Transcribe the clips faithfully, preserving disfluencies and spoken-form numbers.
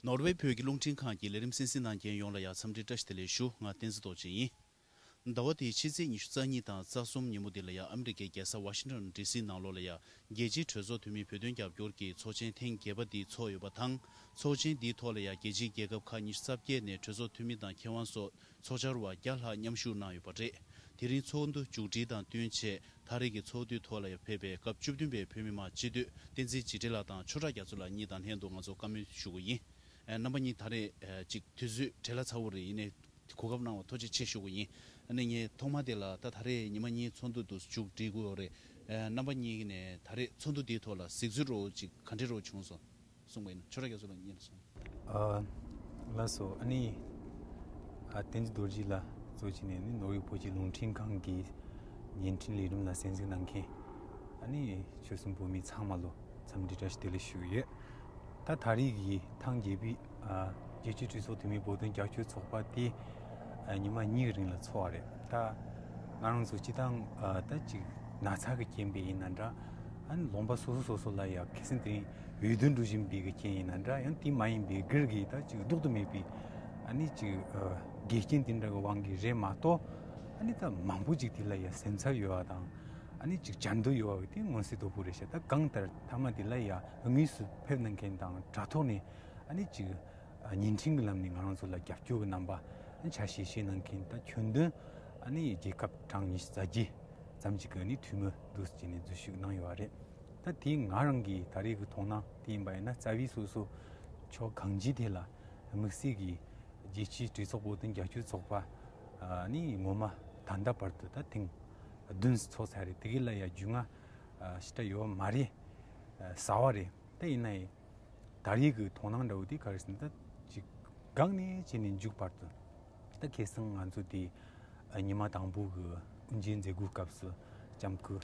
ནོར་ཝེ་བོད་ཀྱི་རླུང་འཕྲིན་ཁང་གི་ལས་རིམ་གསན་གཟིགས་གནང་མཁན་ཡོངས་ལ་ཡང་འཚམས་འདྲི་བཀྲ་ཤིས་བདེ་ལེགས་ཞུ། ང་བསྟན་འཛིན་རྡོ་རྗེ་ཡིན། ཟླ་བ་འདིའི་ཕྱི་ཚེས་ཉི་ཤུ་རྩ་གཉིས་དང་རྩ་གསུམ་ཉིན་མོ་འདི་ལ་ཡང་ཨ་མི་རི་ཀའི་རྒྱལ་ས་ཝ་ཤིང་ཊོན་ཌི་སི་ནང་ལོགས་ལ་ཡང་རྒྱལ་སྤྱིའི་གྲོས་ཚོགས་འཐུས་མི་བོད་དོན་རྒྱབ་སྐྱོར་གྱི་ཚོགས་ཆེན་ཐེངས་བརྒྱད་པ་འདི་ཚོགས་ཡོད་པ་དང་། ཚོགས་ཆེན་འདིའི་ཐོག་ལ་ཡང་རྒྱལ་སྤྱིའི་རྒྱལ་ཁབ་ཁག་ཉི་ཤུ་རྩ་བརྒྱད་ནས་གྲོས་ཚོགས་འཐུས་མི་དང་མཁས་དབང་སོགས་ཚོགས་བཅར་བ་བརྒྱ་ལྷག་མཉམ་ཞུགས་གནང་ཡོད་པ་རེད། དེ་རིང་ཚོགས་འདུ་མཇུག་སྒྲིལ་དང་བསྟུན་བྱས། ད་རེས་ཀྱི་ཚོགས་འདུའི་ཐོག་ལ་ཡང་ཕེབས་པའི་སྐབས་བཅུ་བདུན་པའི་བོད་མི་མང་སྤྱི་འཐུས་བསྟན་འཛིན་འཇིགས་བྲལ་ལགས་དང་ཆོས་གྲགས་རྒྱ་མཚོ་ལགས་གཉིས་དང་ལྷན་དུ་ང་ཚོ་བཀའ་མོལ་ཞུ་གི་ཡིན། ཨ། རྣམ་པ་གཉིས་ད་རེས་ཨ་ཅིག་དུས་ཚོད་བྲེལ་བ་ཚ་པོ་རེད། ཡིན་ནའི་གོ་སྐབས་གནང་བར་ཐུགས་རྗེ་ཆེ་ཞུ་གི་ཡིན། ཨ་ནི་ངས་ཐོག་མ་དེ་ལ་ད་ད་རེས་ཉི་མ་གཉིས་ཚོགས་འདུ་འདུག་མཇུག་སྒྲིལ་དགོས་ཡོད་རེད། ཨ། རྣམ་པ་གཉིས་ནས་ད་རེས་ཚོགས་འདུ་འདིའི་ཐོག་ལ་གཟིགས་ཚུལ་རོ་ཅིག་ག་འདྲ་རོ་བྱུང་སོང་། གསུངས་པ་ཡིན་ན་ཆོས་གྲགས་རྒྱ་མཚོ་ལགས་སྙན་སོང་། ཨ། ལགས་སོ། ཨ་ནི། ཨ། བསྟན་འཛིན་རྡོ་རྗེ་ལགས་གཙོ་བྱས་ནས་ནི་ནོར་ཝེ་བོད་ཀྱི་རླུང་འཕྲིན་ཁང་གི་བརྙན་འཕྲིན་ལས་རིམ་ལ་གསན་གཟིགས་གནང་མཁན། ཨ་ནི་ཆོལ་གསུམ་བོད་མི་ཚང་མ་ལོ་འཚམས་འདྲི་བཀྲ་ཤིས་བདེ་ལེགས་ཞུ་གི་ཡོད། ད་ད་རེས་ཀྱི་ཐེངས་བརྒྱད་པའི། ཨ། རྒྱལ་སྤྱིའི་གྲོས་ཚོགས་འཐུས་མི་བོད་དོན་རྒྱབ་སྐྱོར་ཚོགས་པ་དེ། ཨ། ཉི་མ་གཉིས་ཀྱི་རིང་ལ་ཚོགས་པ་རེད། ད་ང་རང་ཚོ་སྤྱི་བཏང་། ཨ། ད་ཅིག་ན་ཚ་གི་རྐྱེན་པས་ཡིན་ན་འདྲ། ཨ་ནི་ལུང་པ་སོ་སོ་སོ་སོ་ལ་ཡང་ཁ་སང་དེ་རིང་འོས་བསྡུ་འགྲོ་བཞིན་པའི་གི་རྐྱེན་ཡིན་ན་འདྲ། ཡང་དེ་མ་ཡིན་པའི་སྒེར་གྱི་ད་ཅིག་ལྡོག་ཏུ་མེད་པའི་ཨ་ནི་ཅིག་ཨ་འགལ་རྐྱེན་དེ་འདྲ་གི་དབང་གིས་རེད་མ་གཏོགས། ཨ་ནི་ད་མང་པོ་ཅིག་དེ་ལ་ཡང་སེམས་འཚབ་ཡོད་པ་དང་། ཨ་ནི་ཅིག་བཅར་འདོད་ཡོད་པ་གི་དེ་མངོན་གསལ་དོད་པོ་རེད་ཤག་ད་གང་ལྟར་མཐའ་མ་དེ་ལ་ཡང་དངོས་སུ་ཕེབས་གནང་མཁན་དང་དྲ་ཐོག་ནས་ཨ་ནི་ཅིག་བརྙན་འཕྲིན་གྱི་ལམ་ནས་ང་རང་ཚོ་ལ་རྒྱབ་སྐྱོར་གྱི་རྣམ་པ་ཨ་ནི་ཆ་ཤས་བཤད་གནང་མཁན། ད་ཁྱོན་བསྡོམས་ཨ་ནི་རྒྱལ་ཁབ་གྲངས་ཉི་ཤུ་རྩ་བརྒྱད་ཙམ་ཅིག་གི་ནི་འཐུས་མི་འདུག་ཅེས་ནས་འཛུལ་ཞུགས་གནང་ཡོད་པ་རེད། ད་དེ་ང་རང་གི་ད་རེས་ཀྱི་མཐོང་སྣང་དེ་ཡིན་པ་ཡིན་ན། རྩ་བའི་སོ་སོ་ཕྱོགས་གང་ཅིའི་ཐད་ལ་དམིགས་བསལ་གྱི་རྒྱལ་སྤྱིའི་གྲོས་ཚོགས་བོད་དོན་རྒྱབ་སྐྱོར་ཚོགས་པ་ཨ་ནི་ངོ་མ་ད་ལྟ་བར་དུ་ད་ཐེངས་བདུན་ཙམ་ཚོགས་ཚར་རེད། དེ་གི་ལ་ཡ་རྒྱུས་མངའ་ཞེ་དྲག་ཡོད་པ་མ་རེད། གསར་པ་རེད། ད་ཡིན་ན་ཡང་ད་རེས་ཀྱི་མཐོང་སྣང་འདྲ་བོ་དེ་ག་རེ་ཟེར་ན། ད་ཅིག་སྒང་ནས་བྱས་ནས་མཇུག་བར་དུ། ད་ཁ་སང་ང་ཚོ་དེ་ཨ་ཉི་མ་དང་པོ་གི་དབུ་འབྱེད་མཛད་སྒོའི་སྐབས་སུ་ལྕམ་སྐུ་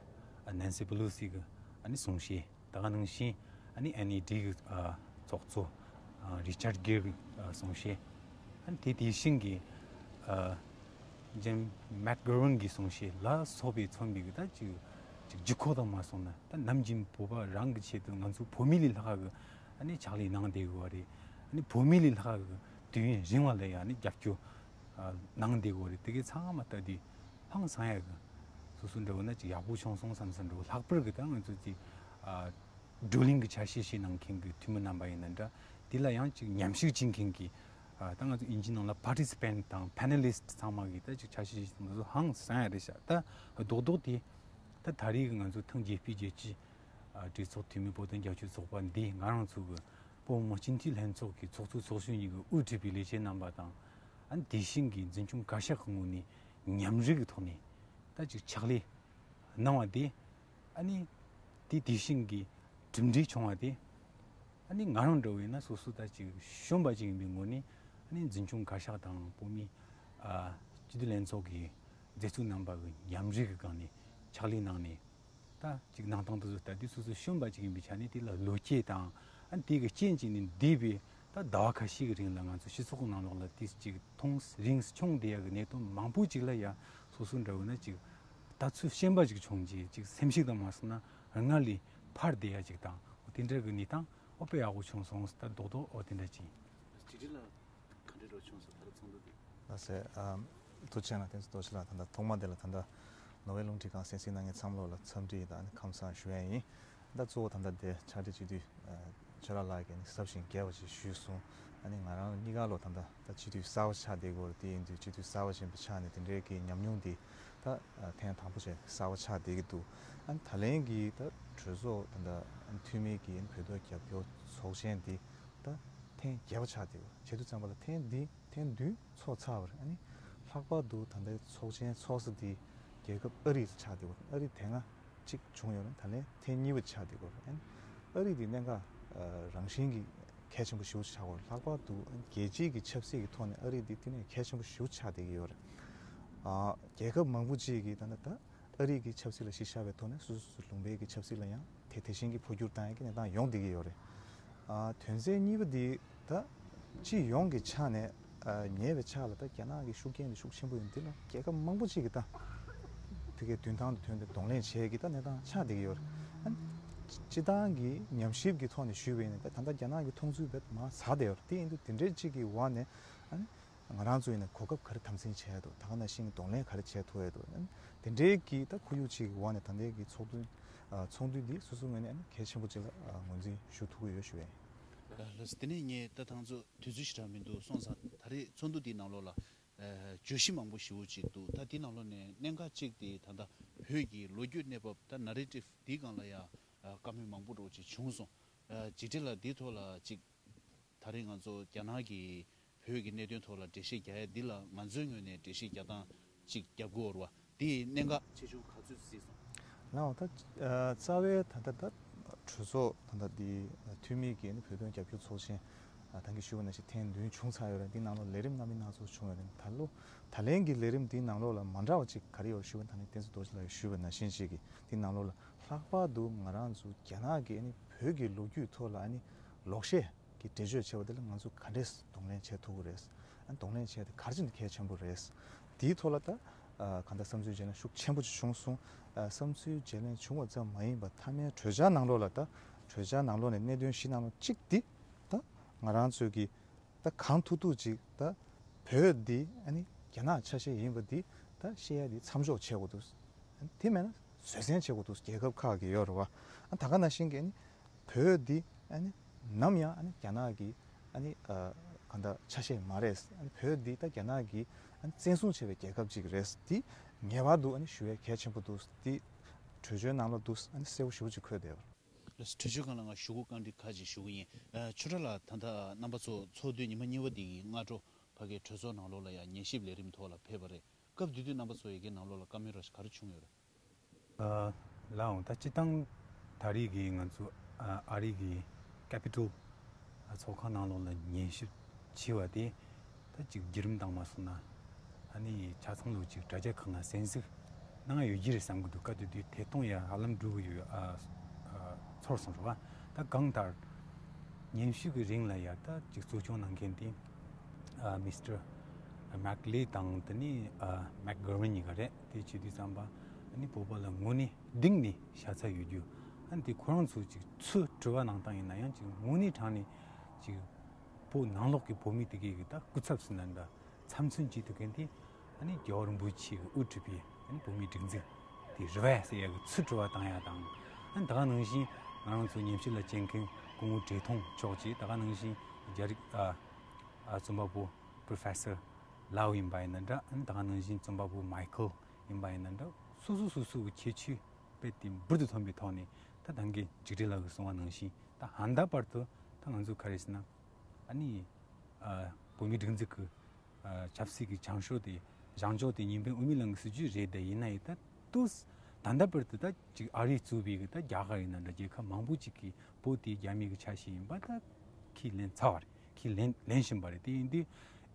ཨ་ནན་སི་པེ་ལོ་སི་གི་ཨ་ནི་གསུང་བཤད། ད་ག་ནང་བཞིན་ཨ་ནི་ཨེན་ཨི་ཌི་གི་ཨ་ཚོགས་གཙོ་ཨ་རི་ཅར་གྷེར་གི་ཨ་གསུང་བཤད། ཨ་ནི་དེ་དེ་བཞིན་གྱི་ཨ་ལྕམ་མེག་གྷོ་ཝན་གྱི་གསུང་བཤད་ལ་སོགས་པའི་མཚོན་པའི་གི་ད་ཅིག་ཅིག་ལྗིད་ཁོག་དང་མ་སོང་ན། ད་ནམ་རྒྱུན་བོད་པ་རང་གི་ཆེད་དུ་ང་ཚོ་བོད་མི་ལས་ལྷག་གི་ཨ་ནི་ཕྱག་ལས་གནང་བསྡད་དགོས་པ་རེད། ཨ་ནི་བོད་མི་ལས་ལྷག་གི་དུས་ཡུན་རིང་བ་ལ་ཡང་ནི་རྒྱབ་སྐྱོར་ཨ་གནང་བསྡད་དགོས་རེད། དེ་གའི་ཚང་མ་ལྟ་དུས་ཧང་སང་ཡག་གི་སོ་སོ་འདྲ་བོ་ན་ཅིག་ཡག་པོ་བྱུང་སོང་བསམ་བསམ་འདྲ་བོ། ལྷག་པར་གི་ད་ང་ཚོ་ཅིག་ཨ་བགྲོ་གླེང་གི་ཆ་ཤས་ཤིག་གནང་མཁན་གི་འཐུས་མི་རྣམ་པ་ཡིན་ན་འདྲ། དེ་ལ་ཡང་ཅིག་མཉམ་ཞུགས་བྱེད་མཁན་གི་ཨ་ད་ང་ཚོ་དབྱིན་ཇིའི་ནང་ལ་པར་ཊི་སི་པེན་ཊི་དང་ཕེ་ནེ་ལི་སི་ཊི་ཚང་མ་གི་ད་ཅིག་ཆ་ཤས་ཤིག་ང་ཚོ་ཧང་སང་ཡག་རེད་ཤག་ད་རྡོག་རྡོག་དེ་ད་ད་རེས་གི་ང་ཚོ་ཐེངས་བརྒྱད་པའི་རྒྱལ་སྤྱིའི་ཨ་གྲོས་ཚོགས་འཐུས་མི་བོད་དོན་རྒྱབ་སྐྱོར་ཚོགས་པ་འདི་ང་རང་ཚོ་གི་བོད་མི་མང་སྤྱི་འཐུས་ལྷན་ཚོགས་ཀྱི་ཚོགས་གཙོ་ཚོགས་གཞོན་གཉིས་ཀྱིས་དབུ་ཁྲིད་པའི་ལས་བྱེད་རྣམ་པ་དང་། ཨ་ནི་དེ་བཞིན་གྱི་འཛིན་སྐྱོང་བཀའ་ཤག་གི་ངོས་ནས་མཉམ་རུབ་ཀྱི་ཐོག་ནས་ད་ཅིག་ཕྱག་ལས་གནང་བ་དེ། ཨ་ནི་དེ་དེ་བཞིན་གྱི་གྲུབ་འབྲས་བྱུང་བ་དེ། ཨ་ནི་ང་རང་འདྲ་བོ་ཡིན་ན་སོ་སོ་ད་ཅིག་གཞོན་པ་ཅིག་ཡིན་པའི་ངོས་ནས། ཨ་ནི་འཛིན་སྐྱོང་བཀའ་ཤག་དང་བོད་མི་ཨ་སྤྱི་འཐུས་ལྷན་ཚོགས་ཀྱི་མཛད་གཙོ་རྣམ་པ་གི་མཉམ་རུབ་ཀྱི་སྒང་ནས་ཕྱག་ལས་གནང་ནས། ད་ཅིག་གནང་སྟངས་དེ་ཚོ་ལྟ་དུས་སོ་སོ་གཞོན་པ་ཅིག་ཡིན་པའི་ཆ་ནས་དེ་ལ་བློ་སྐྱེད་དང་། ཨ་ནི་དེ་གི་རྐྱེན་གྱིས་ནི་འདས་པའི་ད་ཟླ་བ་ཁ་ཤས་ཀྱི་རིང་ལ་ང་ཚོ་སྤྱི་ཚོགས་ཀྱི་ནང་ལོགས་ལ་དེ་ཅིག་མཐོང་རིང་བྱུང་བསྡད་ཡག་གི་གནད་དོན་མང་པོ་ཅིག་ལ་ཡ་སོ་སོ་འདྲ་བོ་ན་ཅིག་ལྟ་ཚུལ་ཞན་པ་ཅིག་བྱུང་རྗེས་ཅིག་སེམས་ཤུགས་དང་མ་སོང་ན་སྔར་ལས་འཕར་བསྡད་ཡག་ཅིག་དང་། འོ་དེ་འདྲ་གི་གནས་སྟངས་འོ་དཔེ་ཡག་པོ་བྱུང་སོང་། ད་རྡོག་རྡོག་འོ་དེ་འདྲ་ཅིག་ཡིན། ག་འདྲ་འདྲ་བྱུང་སོང་ད་རེས་ཚོགས་འདུ་དེ། ལགས་སེ། ཨ། ཐུགས་རྗེ་ཆེ་གནང་བསྟན་འཛིན་རྡོ་རྗེ་ལགས། ད་ལྟ་ཐོག་མ་དེ་ལ་ད་ལྟ་ནོར་ཝེ་རླུང་འཕྲིན་ཁང་གསན་གཟིགས་གནང་མཁན་ཚང་མ་ལོག་ལ་འཚམས་འདྲི་དང་ཨ་ནི་ཁམས་བཟང་ཞུ་ཡ་ཡིན། ད་གཙོ་བོ་ད་ལྟ་དེ་ཕྱག་སྦྲེལ་སྤྱི་འཐུས་ཨ་ཆོས་གྲགས་ལགས་ཀྱིས་ཨ་ནི་ཟབ་ཞིང་རྒྱས་པ་ཅིག་ཞུས་སོང་། ཨ་ནི་ང་རང་གཉིས་ཀ་ལོ་ད་ལྟ་ད་སྤྱི་འཐུས་གསར་པ་ཆགས་བསྡད་ཀྱི་ཡོད་རེད། དེ་ཡིན་དུས་སྤྱི་འཐུས་གསར་པ་ཡིན་པའི་ཆ་ནས་དེ་འདྲའི་གི་ཉམས་མྱོང་འདི་ད་ཨ་ཐེངས་དང་པོ་བྱས་གསར་པ་ཆགས་བསྡད་ཀྱི་འདུག་ཨ་ནི་ད་ལན་གྱི་ད་གྲོས་ཚོགས་ད་ལྟ་ཨ་ནི་འཐུས་མི་གི་ཨ་ནི་བོད་ཐོག་རྒྱབ་སྐྱོར་ཚོགས་ཆེན་འདི་ད་ཐེངས་བརྒྱད་པ་ཆགས་བསྡད་ཀྱི་ཡོད་རེད། བྱས་དུས་ཙམ་པ་ལ་ཐེངས་འདི་ཐེངས་བདུན་ཚོགས་ཚར་བ་རེད། ཨ་ནི་ལྷག་པར་དུ་ད་ལྟའི་ཚོགས་ཆེན་ཚོགས་ས་འདི་རྒྱལ་ཁབ་ཨ་རི་ཆགས་བསྡད་ཀྱི་ཡོད་རེད། ཨ་རི་དེ་སྔ་གཅིག་བྱུང་ཡོད་རེད། ད་ལན་ཐེངས་གཉིས་པ་ཆགས་བསྡད་ཀྱི་ཡོད་རེད། ཨ་ནི་ཨ་རི་འདི་གནད་འགག་ཨ་རང་བཞིན་གྱིས་གལ་ཆེན་པོ་ཞེ་པོ་ཅིག་ཆགས་ཀྱི་ཡོད་རེད། ལྷག་པར་དུ་ཨ་ནི་རྒྱལ་སྤྱིའི་གི་ཆབ་སྲིད་ཀྱི་ཐོག་ནས་ཨ་རི་འདི་དེ་ནས་གལ་ཆེན་པོ་ཞེ་པོ་ཆགས་བསྡད་ཀྱི་ཡོད་རེད། ཨ་རྒྱལ་ཁབ་མང་པོ་ཅིག་གིས་ད་ལྟ་ད་ཨ་རི་གི་ཆབ་སྲིད་ལ་གཞི་བཞག་པའི་ཐོག་ནས་སོ་སོ་སོ་སོའི་ལུང་པའི་གི་ཆབ་སྲིད་ལ་ཡང་དེ་དེ་བཞིན་གྱི་འཕོ་འགྱུར་བཏང་ཡག་གི་གནས་སྟངས་ཡོང་བསྡད་ཀྱི་ཡོད་རེད། ཨ་དོན་ཚན་གཉིས་པ་འདི་ད་སྤྱི་ཡོངས་ཀྱི་ཆ་ནས་ཨ་ཉེ་བའི་ཆར་ལ་ད་རྒྱ་ནག་གི་ཤུགས་རྐྱེན་དེ་ཤུགས་ཆེན་པོ་ཡོད། འདི་ལ་རྒྱལ་ཁབ་མང་པོ་ཅིག་གིས་ད་དེ་གའི་མདུན་ཐང་དུ་ཐོན་ཏེ་གདོང་ལེན་བྱེད་ཀྱི་ད་གནས་སྟངས་ཆགས་བསྡད་ཀྱི་ཡོད་རེད། ཨ་ སྤྱི་བཏང་གི་ཉམས་ཞིབ་ཀྱི་ཐོག་ནས་ཞུས་པ་ཡིན་ན་ད་ད་ལྟ་རྒྱ་ནག་གི་མཐོང་ཚུལ་བེད་མ་ཟ་བསྡད་ཡོད་རེད། དེ་ཡིན་དུས་དེ་འདྲའི་གཅིག་གི་འོག་ནས་ཨ་ནི་ང་རང་ཚོ་ཡིན་ན་གོ་སྐབས་ག་རེ་དམ་འཛིན་བྱས་འདུག་ད་ག་ནང་བཞིན་གདོང་ལེན་ག་རེ་བྱས་ཐུབ་ཡོད་འདུག་དེ་འདྲའི་གི་ད་ཁོར་ཡུག་ཅིག་གི་འོག་ནས་ད་ལྟའི་གི་ཚོགས་འདུ་ཨ་ཚོགས་འདུ་འདི་སོ་སོའི་ངོས་ནས་ཨ་ནི་གལ་ཆེན་པོ་ཅིག་ལ་ཨ་ངོས་འཛིན་ཞུ་ཐུབ་ཀྱི་ཡོད་ཞུ་བ་ཡིན། ལགས་སོ། དེ་ནས་ངས་ད་ཐང་ཚོ་དུས་ཚོད་ཞེ་དྲག་མི་འདུག་སོང་ཙང་ད་རེས་ཚོགས་འདུ་འདིའི་ནང་ལོགས་ལ་ཨ་བརྗོད་གཞི་མང་པོ་ཞེ་པོ་ཅིག་འདུག་ད་འདིའི་ནང་ལོགས་ནས་གནད་འགག་གཅིག་དེ་ད་ལྟ་བོད་ཀྱི་ལོ་རྒྱུས་གནས་བབ་ད་ནེ་རེ་ཊིབ་འདིའི་སྒང་ལ་ཡང་ཨ་བཀའ་མོལ་མང་པོ་འདྲ་པོ་ཅིག་བྱུང་སོང་། ཨ་འཇིགས་བྲལ་ལགས་འདིའི་ཐོག་ལ་ཅིག་ད་རེས་ང་ཚོ་རྒྱ་ནག་གིས་བོད་ཀྱི་གནད་དོན་ཐོག་ལ་འགྲེལ་བཤད་རྒྱག་ཡ་འདི་ལ་ང་ཚོའི་ངོས་ནས་འགྲེལ་བཤད་རྒྱག་སྟངས་ཅིག་རྒྱབ་དགོས་རེད་བ། འདི་གནད་འགག་ཆེ་ཆུང་ག་ཚོད་གཟིགས་སོང་། ལགས་འོང་། ད་ཨ་རྩ་བའི་ད་ལྟ་ད་གྲོས་ཚོགས་ད་ལྟ་འདི་འཐུས་མི་གི་ནི་བོད་དོན་རྒྱབ་སྐྱོར་ཚོགས་ཆེན་ཨ་ད་གིན་ཞུས་པ་ནང་བཞིན་ཐེངས་བདུན་བྱུང་ཚར་ཡོད་རེད། འདི་ནང་ལོགས་ལས་རིམ་སྣ་མིན་སྣ་ཚོགས་བྱུང་ཡོད་རེད། ད་ལོ་ད་ལན་གྱི་ལས་རིམ་འདིའི་ནང་ལོགས་ལ་མ་འདྲ་བ་ཅིག་ག་རེ་ཡོད་ཞུས་པ་ན་ད་ནི་བསྟན་འཛིན་རྡོ་རྗེ་ལགས་ཀྱིས་ཞུས་པ་ནང་བཞིན་ཅིག་གི་འདི་ནང་ལོགས་ལ་ལྷག་པར་དུ་ང་རང་ཚོ་རྒྱ་ནག་གིས་ནི་བོད་ཀྱི་ལོ་རྒྱུས་ཐོག་ལ་ནི་ལོག་བཤད་གི་འགྲེལ་བརྗོད་བྱས་པ་དེ་ལ་ང་ཚོ་ག་འདྲས་གདོང་ལེན་བྱེད་ཐུབ་ཀྱི་རེད། ཨ་གདོང་ལེན་བྱས་ཏེ་ག་རེ་བྱས་ནས་གལ་ཆེན་པོ་རེད། དེའི་ཐོག་ལ་ད་ཨ་གང་ལྟར་བསམ་ཚུལ་བརྗེ་ལེན་ཤུགས་ཆེན་པོ་ཞིག་བྱུང་སོང་། ཨ་བསམ་ཚུལ་བརྗེ་ལེན་བྱུང་བ་ཙམ་མ་ཡིན་པར་མཐའ་མའི་གྲོས་འཆར་ནང་ལོགས་ལ་ད་གྲོས་འཆར་ནང་ལོགས་ནས་གནད་དོན་བཞི་ནང་ལོགས་གཅིག་འདི་ད་ང་རང་ཚོས་ཀྱི་ད་གང་ཐུབ་ཐུབ་ཅིག་ད་བོད་འདི་ཨ་ནི་རྒྱ་ནག་ཆ་ཤས་ཡིན་པ་འདི་ད་བཤད་ཡ་འདི་མཚམས་འཇོག་བྱེད་དགོས་འདུག་དེ་མེད་ན་བཟོད་བསྲན་བྱེད་དགོས་འདུག་རྒྱལ་ཁབ་ཁག་གི་ཡོད་རེད་བ། ཨ་ད་ག་ནང་བཞིན་གྱི་ཨ་ནི་བོད་འདི་ཨ་ནི་ནམ་ཡང་ཨ་ནི་རྒྱ་ནག་གི་ཨ་ནི་ཨ་གང་ལྟར་ཆ་ཤས་མ་རེད། ཨ་ནི་བོད་འདི་ད་རྒྱ་ནག་གི་ཨ་ནི་བཙན་བཟུང་བྱས་པའི་རྒྱལ་ཁབ་ཅིག་རེད། འདི་ངེས་པར་དུ་ཨ་ནི་ཞུ་ཡ་གལ་ཆེན་པོ་འདུག་འདི་གྲོས་ཆོད་ནང་ལ་འདུག་ཨ་ནི་གསལ་པོ་ཞེ་པོ་ཅིག་འཁོད་བསྡད་ཡོད་རེད། ལགས་སོ། གྲོས་ཆོད་སྒང་ལ་ང་ཞུ་སྒོ་བཀའ་འདྲི་ཁག་ཅིག་ཞུ་གི་ཡིན། ཨ་ཆོས་གྲགས་ལགས། ད་ལྟ་རྣམ་པ་ཚོ་ཚོགས་དུས་ཉི་མ་གཉིས་པ་འདི་གི་སྔ་དྲོ་ཕ་གིའི་གྲོས་ཚོགས་ནང་ལོགས་ལ་ཡང་ཉན་ཞིབ་ལས་རིམ་ཐོག་ལ་ཕེབས་པ་རེད། སྐབས་དེ་དུས་རྣམ་པ་ཚོ་ཡ་གིའི་ནང་ལོགས་ལ་བཀའ་མོལ་ར་ཞིག་ག་རེ་བྱུང་ཡོད་རེད། ཨ་ལགས་འོང་། ད་སྤྱིར་བཏང་ད་རེས་ཀྱི་ང་ཚོ་ཨ་ཨ་རི་གི་ཀེ་པི་ཊལ་ཚོགས་ཁང་ནང་ལོགས་ལ་ཉན་ཞིབ་བྱས་པ་དེ་ད་ཅིག་བརྒྱུད་རིམ་བཏང་མ་སོང་ན་ཨ་ནི་ཆ་ཚང་ལོ་ཅིག་དྲ་རྒྱ་ཁག་ནང་གསན་གཟིགས་གནང་ཡོད་ཀྱི་རེད་བསམ་གྱི་འདུག་སྐབས་དེ་དུས་ཐད་གཏོང་ཡ་ཧ་ལམ་འགྲོ་གི་ཡོད། ཨ་ཨ་ཚོར་སོང་རེད་བ། ད་གང་ལྟར་ཉན་ཞིབ་ཀྱི་རིང་ལ་ཡ་ད་ཅིག་གཙོ་སྐྱོང་གནང་མཁན་དེ་ཨ་མི་སི་ཊར་མེག་ལེ་དང་དེ་ནི་ཨ་མེག་གྷར་ཝན་གཉིས་ཀ་རེད། དེ་བྱེད་དུས་ཙམ་པ་ཨ་ནི་བོད་པ་ལ་དངོས་གནས་གཏིང་ནས་ཤ་ཚ་ཡོད་རྒྱུ། ཨ་ནི་དེ་ཁོ་རང་ཚོ་ཅིག་ཚུར་དྲི་བ་གནང་སྟངས་ཡིན་ན་ཡང་ཅིག་དངོས་གནས་དྲང་ནས་ཅིག་བོད་ནང་ལོགས་ཀྱི་བོད་མི་དེ་གའི་གི་ད་སྐུ་ཚབ་ཟེར་ན་འདྲ་འཚབ་མཚོན་བྱེད་ཐུབ་མཁན་དེ་ཨ་ནི་རྒྱལ་བ་རིན་པོ་ཆེ་གི་དབུ་ཁྲིད་པའི་ཨ་ནི་བོད་མིའི་སྒྲིག་འཛུགས་དེ་རེད་པས་ཟེར་ཡ་གི་ཚུར་དྲི་བ་བཏང་ཡ་དང་། ཨ་ནི་ད་ག་ནང་བཞིན་ང་རང་ཚོ་ཉམས་ཞིབ་ལ་བྱེད་མཁན་སྐུ་ངོ་བཀྲས་མཐོང་མཆོག་ཅིག་ད་ག་ནང་བཞིན་རྒྱ་རིགས་ཨ་ཨ་རྩོམ་པ་པོ་པོ་རོ་ཕེ་སར་ལའོ་ཡིན་པ་ཡིན་ན་འདྲ། ཨ་ནི་ད་ག་ནང་བཞིན་རྩོམ་པ་པོ་མའི་ཁལ་ཡིན་པ་ཡིན་ན་འདྲ། སོ་སོ་སོ་སོ་གི་ཁྱད་ཆོས་དཔེ་དེ་འབུར་དུ་ཐོན་པའི་ཐོག་ནས་ད་ད་གིན་འཇིགས་བྲལ་ལགས་ཀྱིས་གསུངས་པ་ནང་བཞིན་ད་ཧན་ད་བར་དུ་ད་ང་ཚོ་ག་རེ་ཟེར་ན་ཨ་ནི་ཨ་བོད་མིའི་སྒྲིག་འཛུགས་ཀྱི་ཨ་ཆབ་སྲིད་ཀྱི་བྱང་ཕྱོགས་དེ་བྱང་ཕྱོགས་དེ་ཉིན་ཕན་དབུ་མའི་ལམ་གྱི་སྲིད་ཇུས་རེད། དེ་ཡིན་ན་ཡང་ད་དུས་ད་ལྟ་བར་དུ་ད་ཅིག་ཨ་རིས་གཙོས་པའི་གི་ད་རྒྱ་གར་ཡིན་ན་འདྲ་རྒྱལ་ཁབ་མང་པོ་ཅིག་གིས་བོད་དེ་རྒྱ་མི་གི་ཆ་ཤས་ཡིན་པ་ད་ཁས་ལེན་ཚར་བ་རེད། ཁས་ལེན་ལེན་བཞིན་པ་རེད། དེ་ཡིན་དུས་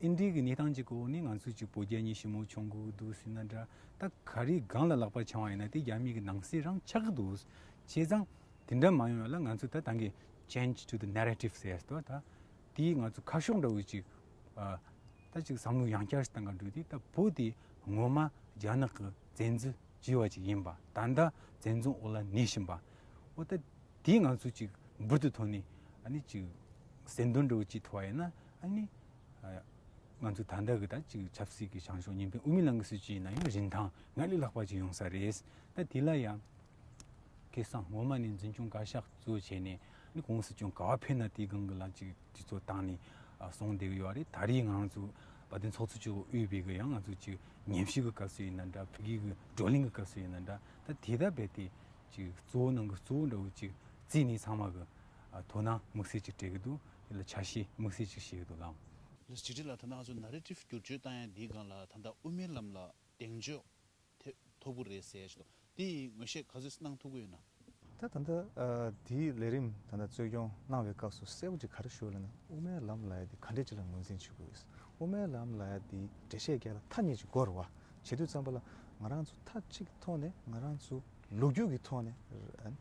ཨིན་འདྲའི་གི་གནས་སྟངས་ཅིག་གི་འོག་ནས་ང་ཚོས་ཅིག་བོད་རྒྱ་གཉིས་ཞི་མོལ་བྱུང་དགོས་ཀྱི་འདུག་ཟེར་ན་འདྲ། ད་ག་རེ་སྒང་ལ་ལག་པ་འཆང་བ་ཡིན་ན་དེ་རྒྱ་མི་གི་ནང་གསེས་རང་ཆགས་ཀྱི་འདུག་བྱས་ཙང་དེ་འདྲ་མ་ཡོང་ཡ་ལ་ང་ཚོས་ད་ད་གིན་change to the narrative ཟེར་ཡ་ཟེར་བ་ད། དེའི་ང་ཚོ་ཁ་ཕྱོགས་འདྲ་བོ་ཅིག་ཨ་ད་ཅིག་བསམ་བློ་ཡང་བསྐྱར་ཞིག་བཏང་ག་འགྲོ་དུས་ད་བོད་དེ་ངོ་མ་རྒྱ་ནག་གི་བཙན་འཛུལ་བྱས་པ་ཅིག་ཡིན་པ། ད་ལྟ་བཙན་བཟུང་འོག་ལ་གནས་བཞིན་པ། འོ་ད་དེ་ང་ཚོ་ཅིག་འབུར་དུ་ཐོན་ནས་ཨ་ནི་ཅིག་སེམས་འདུན་འདྲ་བོ་ཅིག་ཐོབ་པ་ཡིན་ན་ཨ་ནི་ཨ་ང་ཚོ་ད་ལྟ་གི་ད་ཅིག་ཆབ་སྲིད་ཀྱི་བྱང་ཕྱོགས་ཉིན་ཕན་དབུ་མའི་ལམ་གྱི་སྲིད་ཇུས་ཡིན་ན་ཡང་རིན་ཐང་སྔར་ལས་ལྷག་པ་ཅིག་ཡོང་ས་རེད། ད་དེ་ལ་ཡང་ཁེ་བཟང་ངོ་མ་ནས་འཛིན་སྐྱོང་བཀའ་ཤག་གཙོ་བྱས་ནས་ནི་གོང་སྲིད་སྐྱོང་ག་པར་ཕེབས་ན་དེའི་སྒང་གི་ལ་ཅིག་དུས་ཚོད་བཏང་ནས་ཨ་གསུང་བསྡད་ཀྱི་ཡོད་རེད། ད་རེས་ང་རང་ཚོ་དཔལ་ལྡན་ཚོགས་གཙོ་མཆོག་དབུས་པའི་གི་ཡང་ང་ཚོ་ཅིག་ཉམས་ཞིབ་ཀྱི་སྐབས་སུ་ཡིན་ན་འདྲ། ཕ་གི་གི་བགྲོ་གླེང་གི་སྐབས་སུ་ཡིན་ན་འདྲ། ད་དེ་ལྟ་བས་དེ་ཅིག་གཙོ་བོ་ནང་གི་གཙོ་བོ་འདྲ་བོ་ཅིག་བརྩིས་ནས་ཚང་མ་གི་ཨ་དོ་སྣང་དམིགས་བསལ་ཅིག་སྤྲད་ཀྱི་འདུག་དེ་ལ་ཆ་ཤས་དམིགས་བསལ་ཅིག་བྱེད་ཀྱི་འདུག་ལགས། ལགས་སོ། འཇིགས་བྲལ་ལགས། ད་ལྟ་ང་ཚོ་ནེ་རེ་ཊིབ་བསྒྱུར་བཅོས་བཏང་ཡ་འདིའི་སྒང་ལ་ད་ལྟ་དབུ་མའི་ལམ་ལ་གདེང་འཇོག་ཐེབས་ཐུབ་ཀྱི་རེད་ཟེར་ཞིག་འདུག་དེ་ཡི་ངོས་བཞེས་ག་ཚོད་གནང་ཐུབ་ཀྱི་ཡོད་ན། ད་ད་ལྟ་ཨ་དེའི་ལས་རིམ་ད་ལྟ་རྩོད་སྐྱོང་གནང་བའི་སྐབས་སུ་གསལ་པོ་ཅིག་ག་རེ་ཞུ་ལབ་ན། དབུ་མའི་ལམ་ལབ་ཡ་དེ་ག་འདྲས་ཅིག་ལ་ངོས་འཛིན་བྱེད་དགོས། དབུ་མའི་ལམ་ལབ་ཡ་དེ་འགྲེལ་བཤད་རྒྱག་ལ་ཐ་སྙད་ཅིག་དགོས་རེད་བ། བྱེད་དུས་ཙམ་པ་ལ་ང་རང་ཚོ་མཐའ་གཅིག་ཐོག་ནས་ང་རང་ཚོ་ལོ་རྒྱུས་ཀྱི་ཐོག་ནས་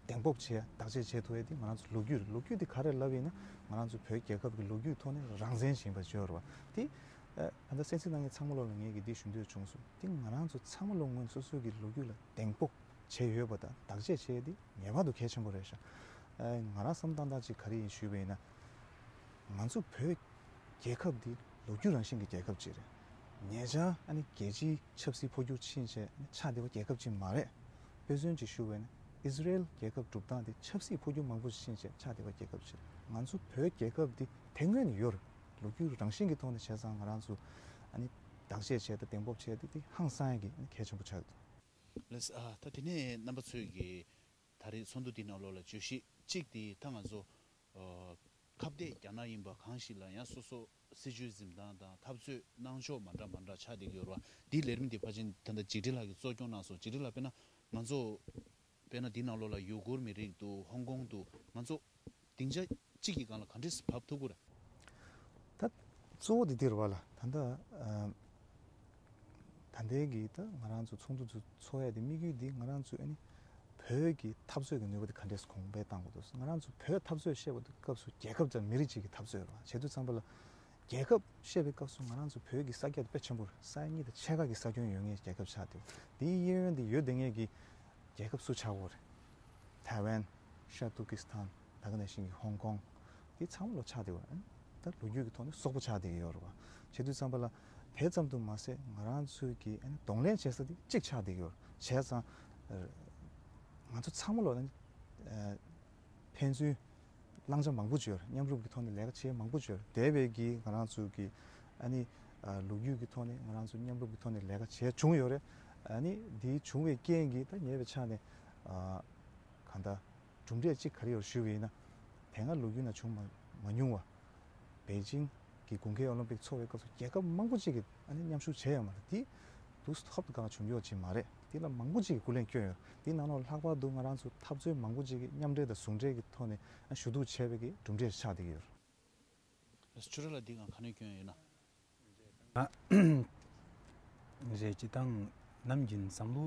གདེང་སྤོབས་བྱེད་ཡ་བདག་གཅེས་བྱེད་ཐུབ་ཡ་དེ་ང་རང་ཚོ་ལོ་རྒྱུས་རེད། ལོ་རྒྱུས་དེ་ག་རེ་ལབ་ཡིན་ན་ང་རང་ཚོ་བོད་རྒྱལ་ཁབ་ཀྱི་ལོ་རྒྱུས་ཐོག་ནས་རང་བཙན་ཞེས་པ་བརྗོད་རེད་བ། དེ་ཨ་ད་ལྟ་གསན་གཟིགས་གནང་མཁན་ཚང་མ་ལོ་ལ་ངས་ཀྱི་འདི་ཞུ་འདོད་བྱུང་སོང་། དེ་ང་རང་ཚོ་ཚང་མ་ལོ་ངོས་སོ་སོ་གི་ལོ་རྒྱུས་ལ་གདེང་སྤོབས་ བྱས་ཡོད་པ་དང་བདག་གཅེས་བྱས་ཏེ་ངེས་པར་དུ་གལ་ཆེན་པོ་རེད་ཤག་ཨ། ང་རང་བསམ་བློ་བཏང་སྟངས་ཅིག་ག་རེ་ཡིན་ཞུས་པ་ཡིན་ན། ང་ཚོ་བོད་རྒྱལ་ཁབ་འདི་ལོ་རྒྱུས་རང་བཞིན་གྱི་རྒྱལ་ཁབ་ཅིག་རེད། ཉེ་ཆར་ཨ་ནི་རྒྱལ་སྤྱིའི་ཆབ་སྲིད་འཕོ་འགྱུར་ཕྱིན་བྱས་ཆགས་བསྡད་པ་རྒྱལ་ཁབ་ཅིག་མ་རེད། དཔེ་མཚོན་ཅིག་ཞུ་བ་ཡིན་ན་ཨི་ཟི་རེལ་རྒྱལ་ཁབ་གྲུབ་སྟངས་དེ་ཆབ་སྲིད་འཕོ་འགྱུར་མང་པོ་ཕྱིན་བྱས་ཆགས་བསྡད་པ་རྒྱལ་ཁབ་ཅིག་རེད། ང་ཚོ་བོད་རྒྱལ་ཁབ་འདི་དེ་སྔོན་ནས་ཡོད་རེད། ལོ་རྒྱུས་རང་བཞིན་གྱི་ཐོག་ནས་བྱས་ཙང་ང་རང་ཚོ་ཨ་ནི་བདག་གཅེས་བྱས་དང་གདེང་སྤོབས་བྱས་ཏེ་དེ་ཧང་སང་ཡ་གི་ཨ་ནི་གལ་ཆེན་པོ་ཆགས་འདུག་ལགས་སོ། ཨ། ད་དེ་ནས་རྣམ་པ་ཚོས་ཀྱི་ད་རེས་ཚོགས་འདུ་འདི་ནང་ལོགས་ལ་བརྗོད་གཞི་གཅིག་དེ་ད་ང་ཚོ་ཨ། ཁ་གཏད་རྒྱ་ནག་ཡིན་པ་གང་ཞིག་ལ་ཡང་སོ་སོ་སྲིད་བྱུས་འཛིན་སྟངས་དང་འཐབ་རྩོད་གནང་ཕྱོགས་མ་འདྲ་མ་འདྲ་ཆགས་བསྡད་ཀྱི་ཡོད་རེད་བ། འདིའི་ལས་རིམ་འདི་ཕལ་ཆེར་ད་ལྟ་འཇིགས་བྲལ་ལགས་ཀྱིས་གཙོ་སྐྱོང་གནང་སོང་། འཇིགས་བྲལ་ལགས་དཔེར་ན་ང་ཚོ་དཔེར་ན་འདི་ནང་ལོགས་ལ་ཡུ་གུར་མི་རིགས་འདུག་ཧོང་ཀོང་འདུག་ང་ཚོ་སྡིངས་ཆ་གཅིག་གི་སྒང་ལ་ག་འདྲས་བབས་ཐུབ་ཀྱི་རེད། ད་གཙོ་བོ་དེ་འདི་རེད་བ་ལགས། ད་ལྟ་ཨ། ད་ལྟའི་གི་ད་ང་རང་ཚོ་ཚོགས་འདུ་ཚོ་ཚོགས་ཡ་དེ་དམིགས་ཡུལ་འདི་ང་རང་ཚོས་ཨ་ནི་བོད་ཀྱི་འཐབ་རྩོད་ཀྱི་ནུས་པ་དེ་ག་འདྲས་གོང་འཕེལ་གཏང་དགོས་འདུག་ང་རང་ཚོ་བོད་འཐབ་རྩོད་བཤད་པ་དེ་སྐབས་སུ་རྒྱལ་ཁབ་དང་མི་རིགས་གཅིག་གི་འཐབ་རྩོད་རེད་བ། བྱེད་དུས་ཙམ་པ་ལ་རྒྱལ་ཁབ་བཤད་པའི་སྐབས་སུ་ང་རང་ཚོ་བོད་ཀྱི་ས་རྒྱ་དེ་དཔེ་ཆེན་པོ་རེད། ས་ཡ་གཉིས་དང་ཕྱེད་ཀ་གི་ས་ཁྱོན་ཡོད་མཁན་རྒྱལ་ཁབ་ཆགས་བསྡད་ཡོད། དེའི་གཡས་གཡོན་དེ་ཡོད་བསྡད་མཁན་གྱི་རྒྱལ་ཁབ་སུ་ཆགས་ཡོད་རེད། ཐའེ་ཝན། ཤར་ཏུར་ཀི་སི་ཐན། ད་ག་ནང་བཞིན་གྱི་ཧོང་ཀོང་། དེ་ཚང་མ་ལོ་ཆགས་བསྡད་ཡོད་རེད། ད་ལོ་རྒྱུས་ཀྱི་ཐོག་ནས་སོག་པོ་ཆགས་བསྡད་ཀྱི་ཡོད་རེད་བ། བྱེད་དུས་ཙམ་པ་ལ་དེ་ཙམ་དུ་མ་ཟད་ང་རང་ཚོའི་གི་ཨ་ནི་གདོང་ལེན་བྱེད་ས་དེ་གཅིག་ཆགས་བསྡད་ཀྱི་ཡོད་རེད། བྱས་ཙང་ང་ཚོ་ཚང་མ་ལོ་ཨ་ནི་ཕན་ཚུན་བླང་བྱ་མང་པོ་ཅིག་ཡོད་རེད། མཉམ་རུབ་ཀྱི་ཐོག་ནས་ལས་ཀ་བྱེད་མང་པོ་ཅིག་ཡོད་རེད། དེ་བས་ཀྱི་ང་རང་ཚོའི་གི་ཨ་ནི་ལོ་རྒྱུས་ཀྱི་ཐོག་ནས་ང་རང་ཚོ་མཉམ་རུབ་ཀྱི་ཐོག་ནས་ལས་ཀ་བྱས་བྱུང་ཡོད་རེད། ཨ་ནི་དེ་བྱུང་བའི་རྐྱེན་གྱིས་ད་ཉེ་བའི་ཆ་ནས་གང་ལྟར། གྲུབ་འབྲས་གཅིག་ག་རེ་ཡོད་ཞུས་པ་ཡིན་ན། དེ་སྔ་ལོ་རྒྱུས་ནང་བྱུང་མ་མ་མྱོང་བ། པེ་ཅིང་གི་དགུན་ཁའི་ཨོ་ལིམ་པིག་འཚོགས་པའི་སྐབས་སུ་རྒྱལ་ཁབ་མང་པོ་ཅིག་གིས་ཨ་ནི་མཉམ་ཞུགས་བྱས་ཡོད་མ་རེད། དེ་དུས་ཐོབ་ཏུ་གང་བྱུང་ཡོད་ཅིག་མ་རེད། དེ་ལ་མང་པོ་ཅིག་གིས་སྐུ་ལས་བསྐྱོན་ཡོད། དེ་ནང་ལོགས་ལྷག་པར་དུ་ང་རང་ཚོ་འཐབ་རྩོད་མང་པོ་ཅིག་གིས་མཉམ་འབྲེལ་དང་ཟུང་འབྲེལ་གྱི་ཐོག་ནས་ཨ་ཞུ་གཏུག་བྱས་པའི་གི་གྲུབ་འབྲས་ཆགས་བསྡད་ཀྱི་ཡོད། ཆུ་ར་ལ་འདི་གང་ག་ནས་བསྐྱོན་ཡོད་ན། རེད། སྤྱིར་བཏང་ནམ་རྒྱུན་བསམ་བློ་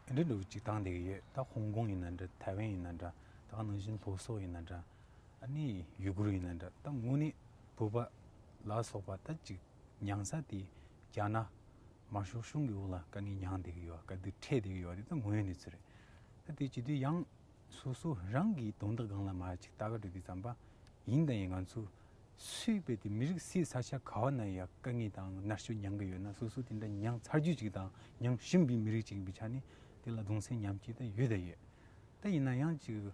འདི་འདྲ་འདྲ་བོ་ཅིག་བཏང་བསྡད་ཀྱི་ཡོད། ད་ཧོང་ཀོང་ཡིན་ན་འདྲ། ཐའེ་ཝན་ཡིན་ན་འདྲ། ད་ག་ནང་བཞིན་ལྷོ་སོག་ཡིན་ན་འདྲ། ཨ་ནི་ཡུ་གུར་ཡིན་ན་འདྲ། ད་དངོས་གནས་བོད་པ་ལ་སོགས་པ་ད་ཅིག་མྱངས་ས་དེ་རྒྱ་ནག་དམར་ཤོག་གཞུང་གི་འོག་ལ་དཀའ་ངལ་མྱངས་བསྡད་ཀྱི་ཡོད། དཀའ་སྡུག་འཕྲད་བསྡད་ཀྱི་ཡོད། དེ་ད་དངོས་ཡོད་གནས་ཚུལ་རེད། ད་དེ་བྱེད་དུས་ཡང་སོ་སོ་རང་གི་དོན་དག་སྒང་ལ་མར་ཅིག་ལྟ་ག་འགྲོ་དུས་ཙམ་པ་ཡིན་དང་ཡིན། ང་ཚོ་སུས་དཔེ་དེ་མི་རིགས་སུའི་ས་ཆ་ག་བ་ན་ཡང་དཀའ་ངལ་དང་མནར་གཅོད་མྱངས་ཀྱི་ཡོད་ན། སོ་སོ་དེ་འདྲ་མྱངས་ཚར་རྒྱུ་ཅིག་དང་མྱངས་བཞིན་པའི་མི་རིགས་ཅིག་ཡིན་པའི་ཆ་ནས་དེ་ལ་གདུང་སེམས་མཉམ་སྐྱེད་ད་ཡོད་ད་ཡོད། ད་ཡིན་ན་ཡང་ཅིག་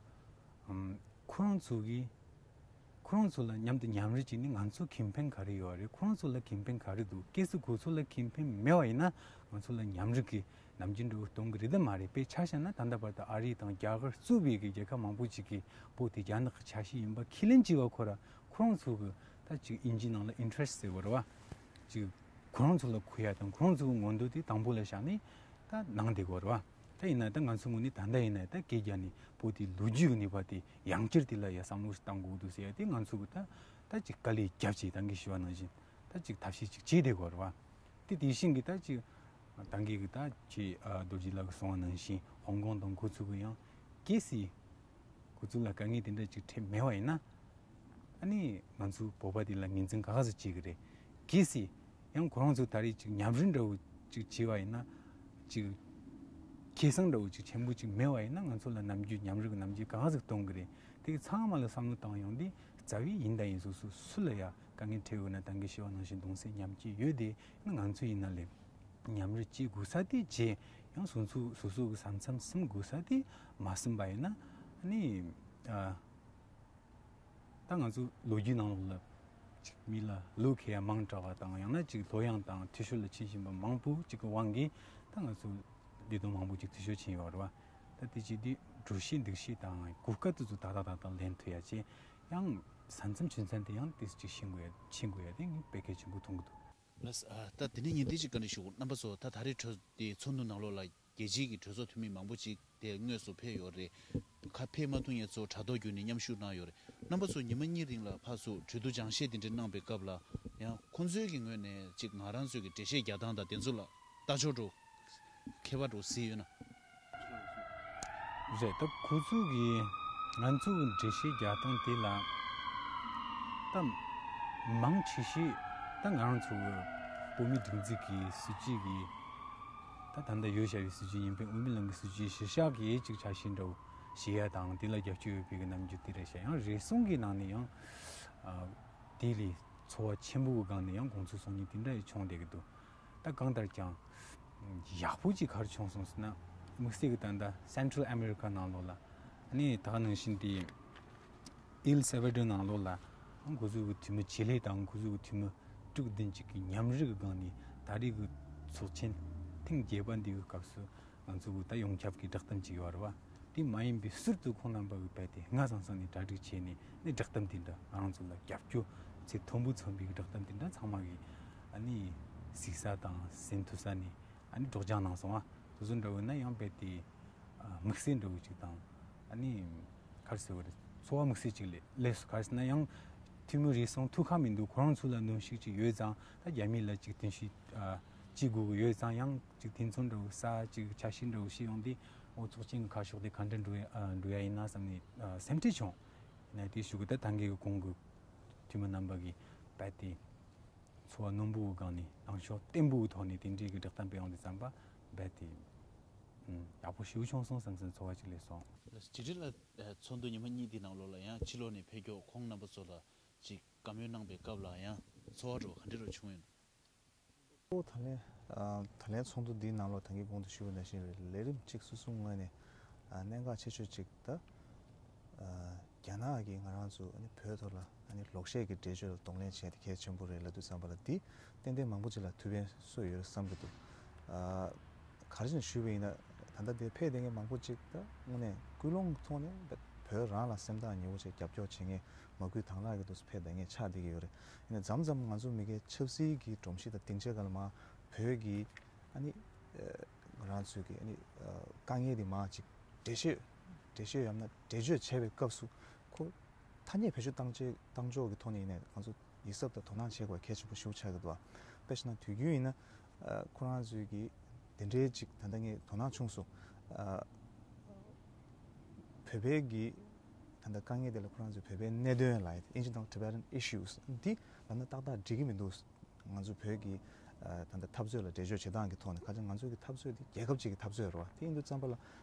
ཨམ་ཁོ་རང་ཚོ་གི་ཁོ་རང་ཚོ་ལ་མཉམ་དུ་མཉམ་རུབ་བྱས་ནས་ང་ཚོ་ཁེ་ཕན་ག་རེ་ཡོད་རེད། ཁོ་རང་ཚོ་ལ་ཁེ་ཕན་ག་རེ་འདུག་གལ་སྲིད་ཁོ་ཚོ་ལ་ཁེ་ཕན་མེད་པ་ཡིན་ན་ང་ཚོ་ལ་མཉམ་རུབ་ཀྱི་ནམ་རྒྱུན་འདྲ་བོ་གཏོང་གི་རེད་དམ་མ་རེད། དཔེ་ཆ་བཞག་ན་ད་ལྟ་བར་དུ་ཨ་རི་དང་རྒྱ་གར་གཙོས་པའི་གི་རྒྱལ་ཁབ་མང་པོ་ཅིག་གིས་བོད་དེ་རྒྱ་ནག་གི་ཆ་ཤས་ཡིན་པ་ཁས་ལེན་བྱས་པ་ཁོ་ར་ཁོ་རང་ཚོ་གི་ད་ཅིག་དབྱིན་ཇིའི་ནང་ལ་ཨིན་ཊི་རེ་སི་ཊི་ཟེར་བ་རེད་བ། ཅིག་ཁོ་རང་ཚོ་ལ་མཁོ་ཡ་དང་ཁོ་རང་ཚོ་གི་མངོན་འདོད་དེ་དང་པོ་ལ་བཞག་ནས་ད་གནང་བསྡད་ཀྱི་ཡོད་རེད་བ། ད་ཡིན་ན་ད་ང་ཚོ་ངོས་ནས་ད་ལྟ་ཡིན་ན་ད་སྐད་རྒྱག་ནས་བོད་དེའི་ལོ་རྒྱུས་ཀྱི་གནས་བབ་དེ་ཡང་བསྐྱར་དེ་ལ་ཡ་བསམ་བློ་ཞིག་གཏང་དགོས་འདུག་ཟེར་ཡ་དེ་ང་ཚོ་གི་ད་ད་ཅིག་དཀའ་ལས་བརྒྱབ་བྱས་ད་གིན་ཞུས་པ་ནང་བཞིན་ད་ཅིག་ཐབས་ཤེས་ཅིག་བྱས་བསྡད་ཀྱི་ཡོད་རེད་བ། དེ་དེ་བཞིན་གྱི་ད་ཅིག་ད་གིན་གྱི་ད་ཅིག་རྡོ་རྗེ་ལགས་ཀྱིས་གསུངས་པ་ནང་བཞིན་ཧོང་ཀོང་དང་ཁོ་ཚོ་གི་ཡང་གལ་སྲིད་ཁོ་ཚོ་ལ་དཀའ་ངལ་དེ་འདྲ་ཅིག་འཕྲད་མེད་པ་ཡིན་ན། ཨ་ནི་ང་ཚོ་བོད་པ་དེ་ལ་ངོས་འཛིན་ག་ག་ཟེ་བྱེད་ཀྱི་རེད། གལ་སྲིད་ཡང་ཁོ་རང་ཚོ་ད་རེས་ཅིག་མཉམ་རུབ་འདྲ་བོ་ཅིག་བྱས་པ་ཡིན་ན། ཅིག་ཁེ་བཟང་འདྲ་བོ་ཅིག་ཆེན་པོ་ཅིག་མེད་པ་ཡིན་ན་ང་ཚོ་ལ་ནམ་རྒྱུན་མཉམ་རུབ་ཀྱི་ནམ་རྒྱུན་ག་ག་ཟེ་གཏོང་གི་རེད། དེ་གི་ཚང་མ་ལ་བསམ་བློ་བཏང་ཡོང་དུས་རྩ་བའི་ཡིན་དང་ཡིན་སོ་སོ་སུ་ལ་ཡ་དཀའ་ངལ་འཕྲད་ཡོད་ན་ད་གིན་ཞུས་པ་ནང་བཞིན་གདུང་སེམས་མཉམ་སྐྱེད་ཡོད་དེ་ང་ཚོ་ཡིན་ན་ལས་མཉམ་རུབ་བྱེད་དགོས་ས་དེ་བྱས་ཡང་སོ་སོ་སོ་སོ་གི་ས་མཚམས་ཟིན་དགོས་ས་དེ་མ་ཟིན་པ་ཡིན་ན་ཨ་ནི་ཨ། ད་ང་ཚོ་ལོ་རྒྱུས་ནང་ལོགས་ལ་ཅིག་མི་ལ་བློ་ཁེལ་ཡ་མང་དྲགས་པ་དང་ཡང་ན་ཅིག་ལྷོད་ཡངས་དང་འཐུས་ཤོར་ལ་ཕྱིན་བཞིན་པ་མང་པོ་ཅིག་གི་དབང་གིས་ད་ང་ཚོ་ལས་དོན་མང་པོ་ཅིག་འཐུས་ཤོར་ཕྱིན་ཡོད་རེད་བ། ད་དེ་བྱེད་དུས་འགྲོ་ཤེས་འདུག་ཤེས་དང་གོ་སྐབས་དེ་ཚོ་ཏག་ཏག་ཏག་ཏག་ལེན་ཐུབ་ཡ་བྱས་ཡང་ས་མཚམས་ཆུ་མཚམས་དེ་ཡང་ཏོག་ཙམ་ཅིག་ཕྱིན་དགོས་ཡ་ཕྱིན་དགོས་ཡ་དེ་ངས་དཔེ་གལ་ཆེན་པོ་མཐོང་གི་འདུག་ལགས། ཨ། ད་དེ་ནས་ངས་འདི་གཅིག་བཀའ་འདྲི་ཞུ། རྣམ་པ་ཚོ་ད་ད་རེས་གྲོས་དེ་ཚོགས་འདུ་ནང་ལོགས་ལ་རྒྱལ་སྤྱིའི་གི་གྲོས་ཚོགས་འཐུས་མི་མང་པོ་ཅིག་དེ་དངོས་སུ་ཕེབས་ཡོད་རེད། ཁ་ཕེབས་མ་ཐུབ་མཁན་ཚོ་དྲ་ཐོག་བརྒྱུད་ནས་མཉམ་ཞུགས་གནང་ཡོད་རེད། རྣམ་པ་ཚོ་ཉི་མ་གཉིས་རིང་ལ་ཕར་ཚུར་གྲོས་བསྡུར་སྦྱང་བཤད་དེ་འདྲ་གནང་པའི་སྐབས་ལ་ཡང་ཁོང་ཚོའི་གི་ངོས་ནས་ཅིག་ང་རང་ཚོའི་གི་འགྲེལ་བཤད་རྒྱག་སྟངས་དང་དེ་ཚོ་ལ་ལྟ་ཕྱོགས་འགྲོ་ཁྱད་པར་འགྲོ་སྲིད་ཡོད་ན། རེད། ད་ཁོ་ཚོ་གི་ང་ཚོ་གི་འགྲེལ་བཤད་རྒྱག་སྟངས་དེ་ལ་ད་མང་ཆེ་ཤོས་ད་ང་རང་ཚོ་གི་བོད་མིའི་སྒྲིག་འཛུགས་ཀྱི་སྲིད་སྤྱི་གི་ ད་ད་ལྟ་ཡོད་བྱ་བའི་སྲིད་ཇུས་ཡིན་པའི་འོས་མི་ལང་གི་སྲིད་ཇུས་གཞིར་བཞག་གི་ཅིག་འཆར་གཞི་འདྲ་བོ་བཞེས་ཡ་དང་། དེ་ལ་རྒྱབ་སྐྱོར་ཡོད་པའི་གི་རྣམ་འགྱུར་དེ་རེད་ཤག། ཡང་རེ་ཟུང་གི་ནང་ནས་ཡང་ཨ་དེ་ལས་ཚོར་བ་ཆེན་པོ་གི་སྒང་ནས་ཡང་དགོངས་ཚུལ་གསུང་མཁན་དེ་འདྲ་ཡང་བྱུང་བསྡད་ཀྱི་འདུག། ད་གང་ལྟར་ཀྱང་ཡག་པོ་ཅིག་ག་རེ་བྱུང་སོང་ཟེར་ན། དམིགས་བསལ་གྱི་ད་ལྟ་Central America ནང་ལོགས་ལ། ཨ་ནི་ད་ག་ནང་བཞིན་དེ་El Salvador ནང་ལོགས་ལ་ཁོ་ཚོའི་གི་འཐུས་མི་ཆེད་ལས་དང་ཁོ་ཚོའི་གི་འཐུས་མི་དྲུག་བདུན་ཅིག་གི་མཉམ་རུབ་ཀྱི་སྒང་ནས་ད་རེས་ཀྱི་ཚོགས་ཆེན་ཐེངས་བརྒྱད་པ་འདིའི་གི་སྐབས་སུ་ང་ཚོ་གི་ད་ཡོངས་ཁྱབ་ཀྱི་བསྒྲགས་གཏམ་ཅིག་ཡོད་རེད་བ། དེ་མ་ཡིན་པའི་ཟུར་དུ་ཁོང་རྣམ་པ་གི་རྦད་དེ་སྔ་ཙམ་ཙམ་ནས་གྲ་སྒྲིག་བྱས་ནས་ནི་བསྒྲགས་གཏམ་དེ་འདྲ། ང་རང་ཚོ་ལ་རྒྱབ་སྐྱོར་ཚད་མཐོན་པོ་མཚོན་པའི་གི་བསྒྲགས་གཏམ་དེ་འདྲ་ཚང་མ་གིས་ཨ་ནི་གཟིགས་ས་དང་གསན་ཐུབ་ས་ནས་ཨ་ནི་སྒྲོག་སྦྱང་གནང་སོང་ང་། དེ་ཚོ་འདྲ་བོ་ན་ཡང་རྦད་དེ་ཨ་དམིགས་བསལ་འདྲ་བོ་ཅིག་དང་། ཨ་ནི་ག་རེ་ཟེར་བ་རེད། ཚོར་བ་དམིགས་བསལ་ཅིག་སླེབས་སླེབས་སོང་། ག་རེ་ཟེར་ན་ཡང་འཐུས་མི་རེ་ཟུང་ཐུགས་ཁག་མི་འདུག། ཁོ་རང་ཚོ་ལ་གནོན་ཤུགས་ཅིག་ཡོད་ཙང་། ད་རྒྱ་མི་ལ་ཅིག་གདན་ཞུ་ཨ་བྱེད་དགོས་ཀྱི་ཡོད་ཙང་། ཡང་ཅིག་དེ་ཚོ་འདྲ་བོ་ས་ཅིག་འཆར་གཞི་འདྲ་བོ་ཞིག་ཡོང་དུས། འོ་ཚོགས་ཆེན་གྱི་ཁ་ཕྱོགས་དེ་ག་འདྲ་འགྲོ་ཡ་ཨ་འགྲོ་ཡ་ཡིན་ན་བསམ་ནས་ཨ་སེམས་ཁྲལ་བྱུང་། ཡིན་ན་དེའི་གཞུག་གུ་ད་ད་གིན་གི་གོང་གི་འཐུས་མི་རྣམ་པ་གིས་རྦད་དེ་ཚོར་བ་རྣོན་པོའི་སྒང་ནས་ལངས་ཕྱོགས་བརྟན་པོའི་ཐོག་ནས་དེ་འདྲའི་གི་བསྒྲགས་གཏམ་སྤེལ་ཡོང་དུས་ཙམ་པ་རྦད་དེ་ཨུམ་ཡག་པོ་ཞེ་པོ་བྱུང་སོང་བསམ་བསམ་ཚོར་བ་ཅིག་སླེབས་སོང་། ལགས་སོ། འཇིགས་བྲལ་ལགས། ཚོགས་འདུ་ཉི་མ་གཉིས་འདི་ནང་ལོགས་ལ་ཡང་ཕྱི་ལོགས་ནས་ཕེབས་མཁན་ཁོང་རྣམ་པ་ཚོ་ལ་ཅིག་བཀའ་མོལ་གནང་པའི་སྐབས་ལ་ཡང་ཚོར་བ་འདྲ་བོ་ག་འདྲ་འདྲ་བོ་བྱུང་ཡོད་ན། ཨོ་ད་ལན་ཨ་ད་ལན་ཚོགས་འདུ་འདིའི་ནང་ལོགས་ད་གིན་གོང་དུ་ཞུས་པ་ནང་བཞིན་རེད། ལས་རིམ་གཅིག་སོ་སོའི་ངོས་ནས་ཨ་གནད་འགག་ཆེ་ཤོས་གཅིག་ད་ཨ་རྒྱ་ནག་གིས་ང་རང་ཚོ་ཨ་ནི་བོད་ཐོག་ལ་ཨ་ནི་ལོག་བཤད་ཀྱི་འགྲེལ་བརྗོད་ལ་གདོང་ལེན་བྱས་ཏེ་གལ་ཆེན་པོ་རེད་ལབ་དུས་ཙམ་པ་ལ། འདི་ཏན་ཏན་མང་པོ་ཅིག་ལ་ཐུགས་ཕན་གསོས་ཡོད་བསམ་གྱི་འདུག། ཨ་ག་རེ་བྱས་ནས་ཞུས་པ་ཡིན་ན། ད་ལྟ་འདིར་ཕེབས་བསྡད་མཁན་མང་པོ་ཅིག་ད་དངོས་གནས་ཀུན་སློང་གི་ཐོག་ནས་བོད་རང་ལ་སེམས་ཐག་ཉེ་བོ་བྱས་རྒྱབ་སྐྱོར་བྱེད་མཁན་མ་བསྐུལ་དང་བླངས་ཀྱི་འདུག་ཕེབས་བསྡད་མཁན་ཆགས་བསྡད་ཀྱི་ཡོད་རེད། ཡིན་ན་མཚམས་མཚམས་ང་ཚོ་མི་སྒེར་ཆབ་སྲིད་ཀྱི་སྒྲོམ་གཞི་དང་སྡིངས་ཆའི་སྒང་ལ་མར་བོད་ཀྱི་ཨ་ནི་ཨ་ང་རང་ཚོའི་གི་ཨ་ནི་ཨ་དཀའ་ངལ་འདི་མར་ཅིག་འགྲེལ་བཤད་འགྲེལ་བཤད་ཡང་ན་འགྲེལ་བརྗོད་བྱས་པའི་སྐབས་སུ། ཁོ་ཐ་སྙད་བེད་སྤྱོད་བཏང་ཆེད་བཏང་ཕྱོགས་ཀྱི་ཐོག་ནས་ཡིན་ནའི་ང་ཚོ་ཡིད་གཟབ་དང་དོ་སྣང་བྱེད་དགོས་གལ་ཆེན་པོ་ཞེ་པོ་ཆགས་ཀྱི་འདུག། དཔེ་བཞག་ན་དུས་རྒྱུན་ཡིན་ན་ཨ་ཁོ་རང་ཚོའི་གི་དེ་འདྲའི་ཅིག་ད་ལྟ་ངས་དོ་སྣང་བྱུང་སོང་། ཨ་བོད་པའི་གི་ད་ལྟ་དཀའ་ངལ་དེ་ལ་ཁོ་རང་ཚོའི་བོད་པའི་གནད་དོན་ལབ་ཡ་དེ། ཨིན་ཇི་ནང་Tibetan issues འདི་ལབ་ན་ཏག་ཏག་འགྲིག་གི་མི་འདུག། ང་ཚོ་བོད་ཀྱི་ཨ་ད་ལྟ་འཐབ་རྩོད་ལ་འགྲེལ་བརྗོད་བྱེད་སྟངས་ཀྱི་ཐོག་ནས། ཁ་ཅིག་ང་ཚོའི་གི་འཐབ་རྩོད་འདི་རྒྱལ་ཁབ་ཅིག་གི་འཐབ་རྩོད་རེད་བ། དེ་ཡིན་དུས་ཙམ་པ་ལ་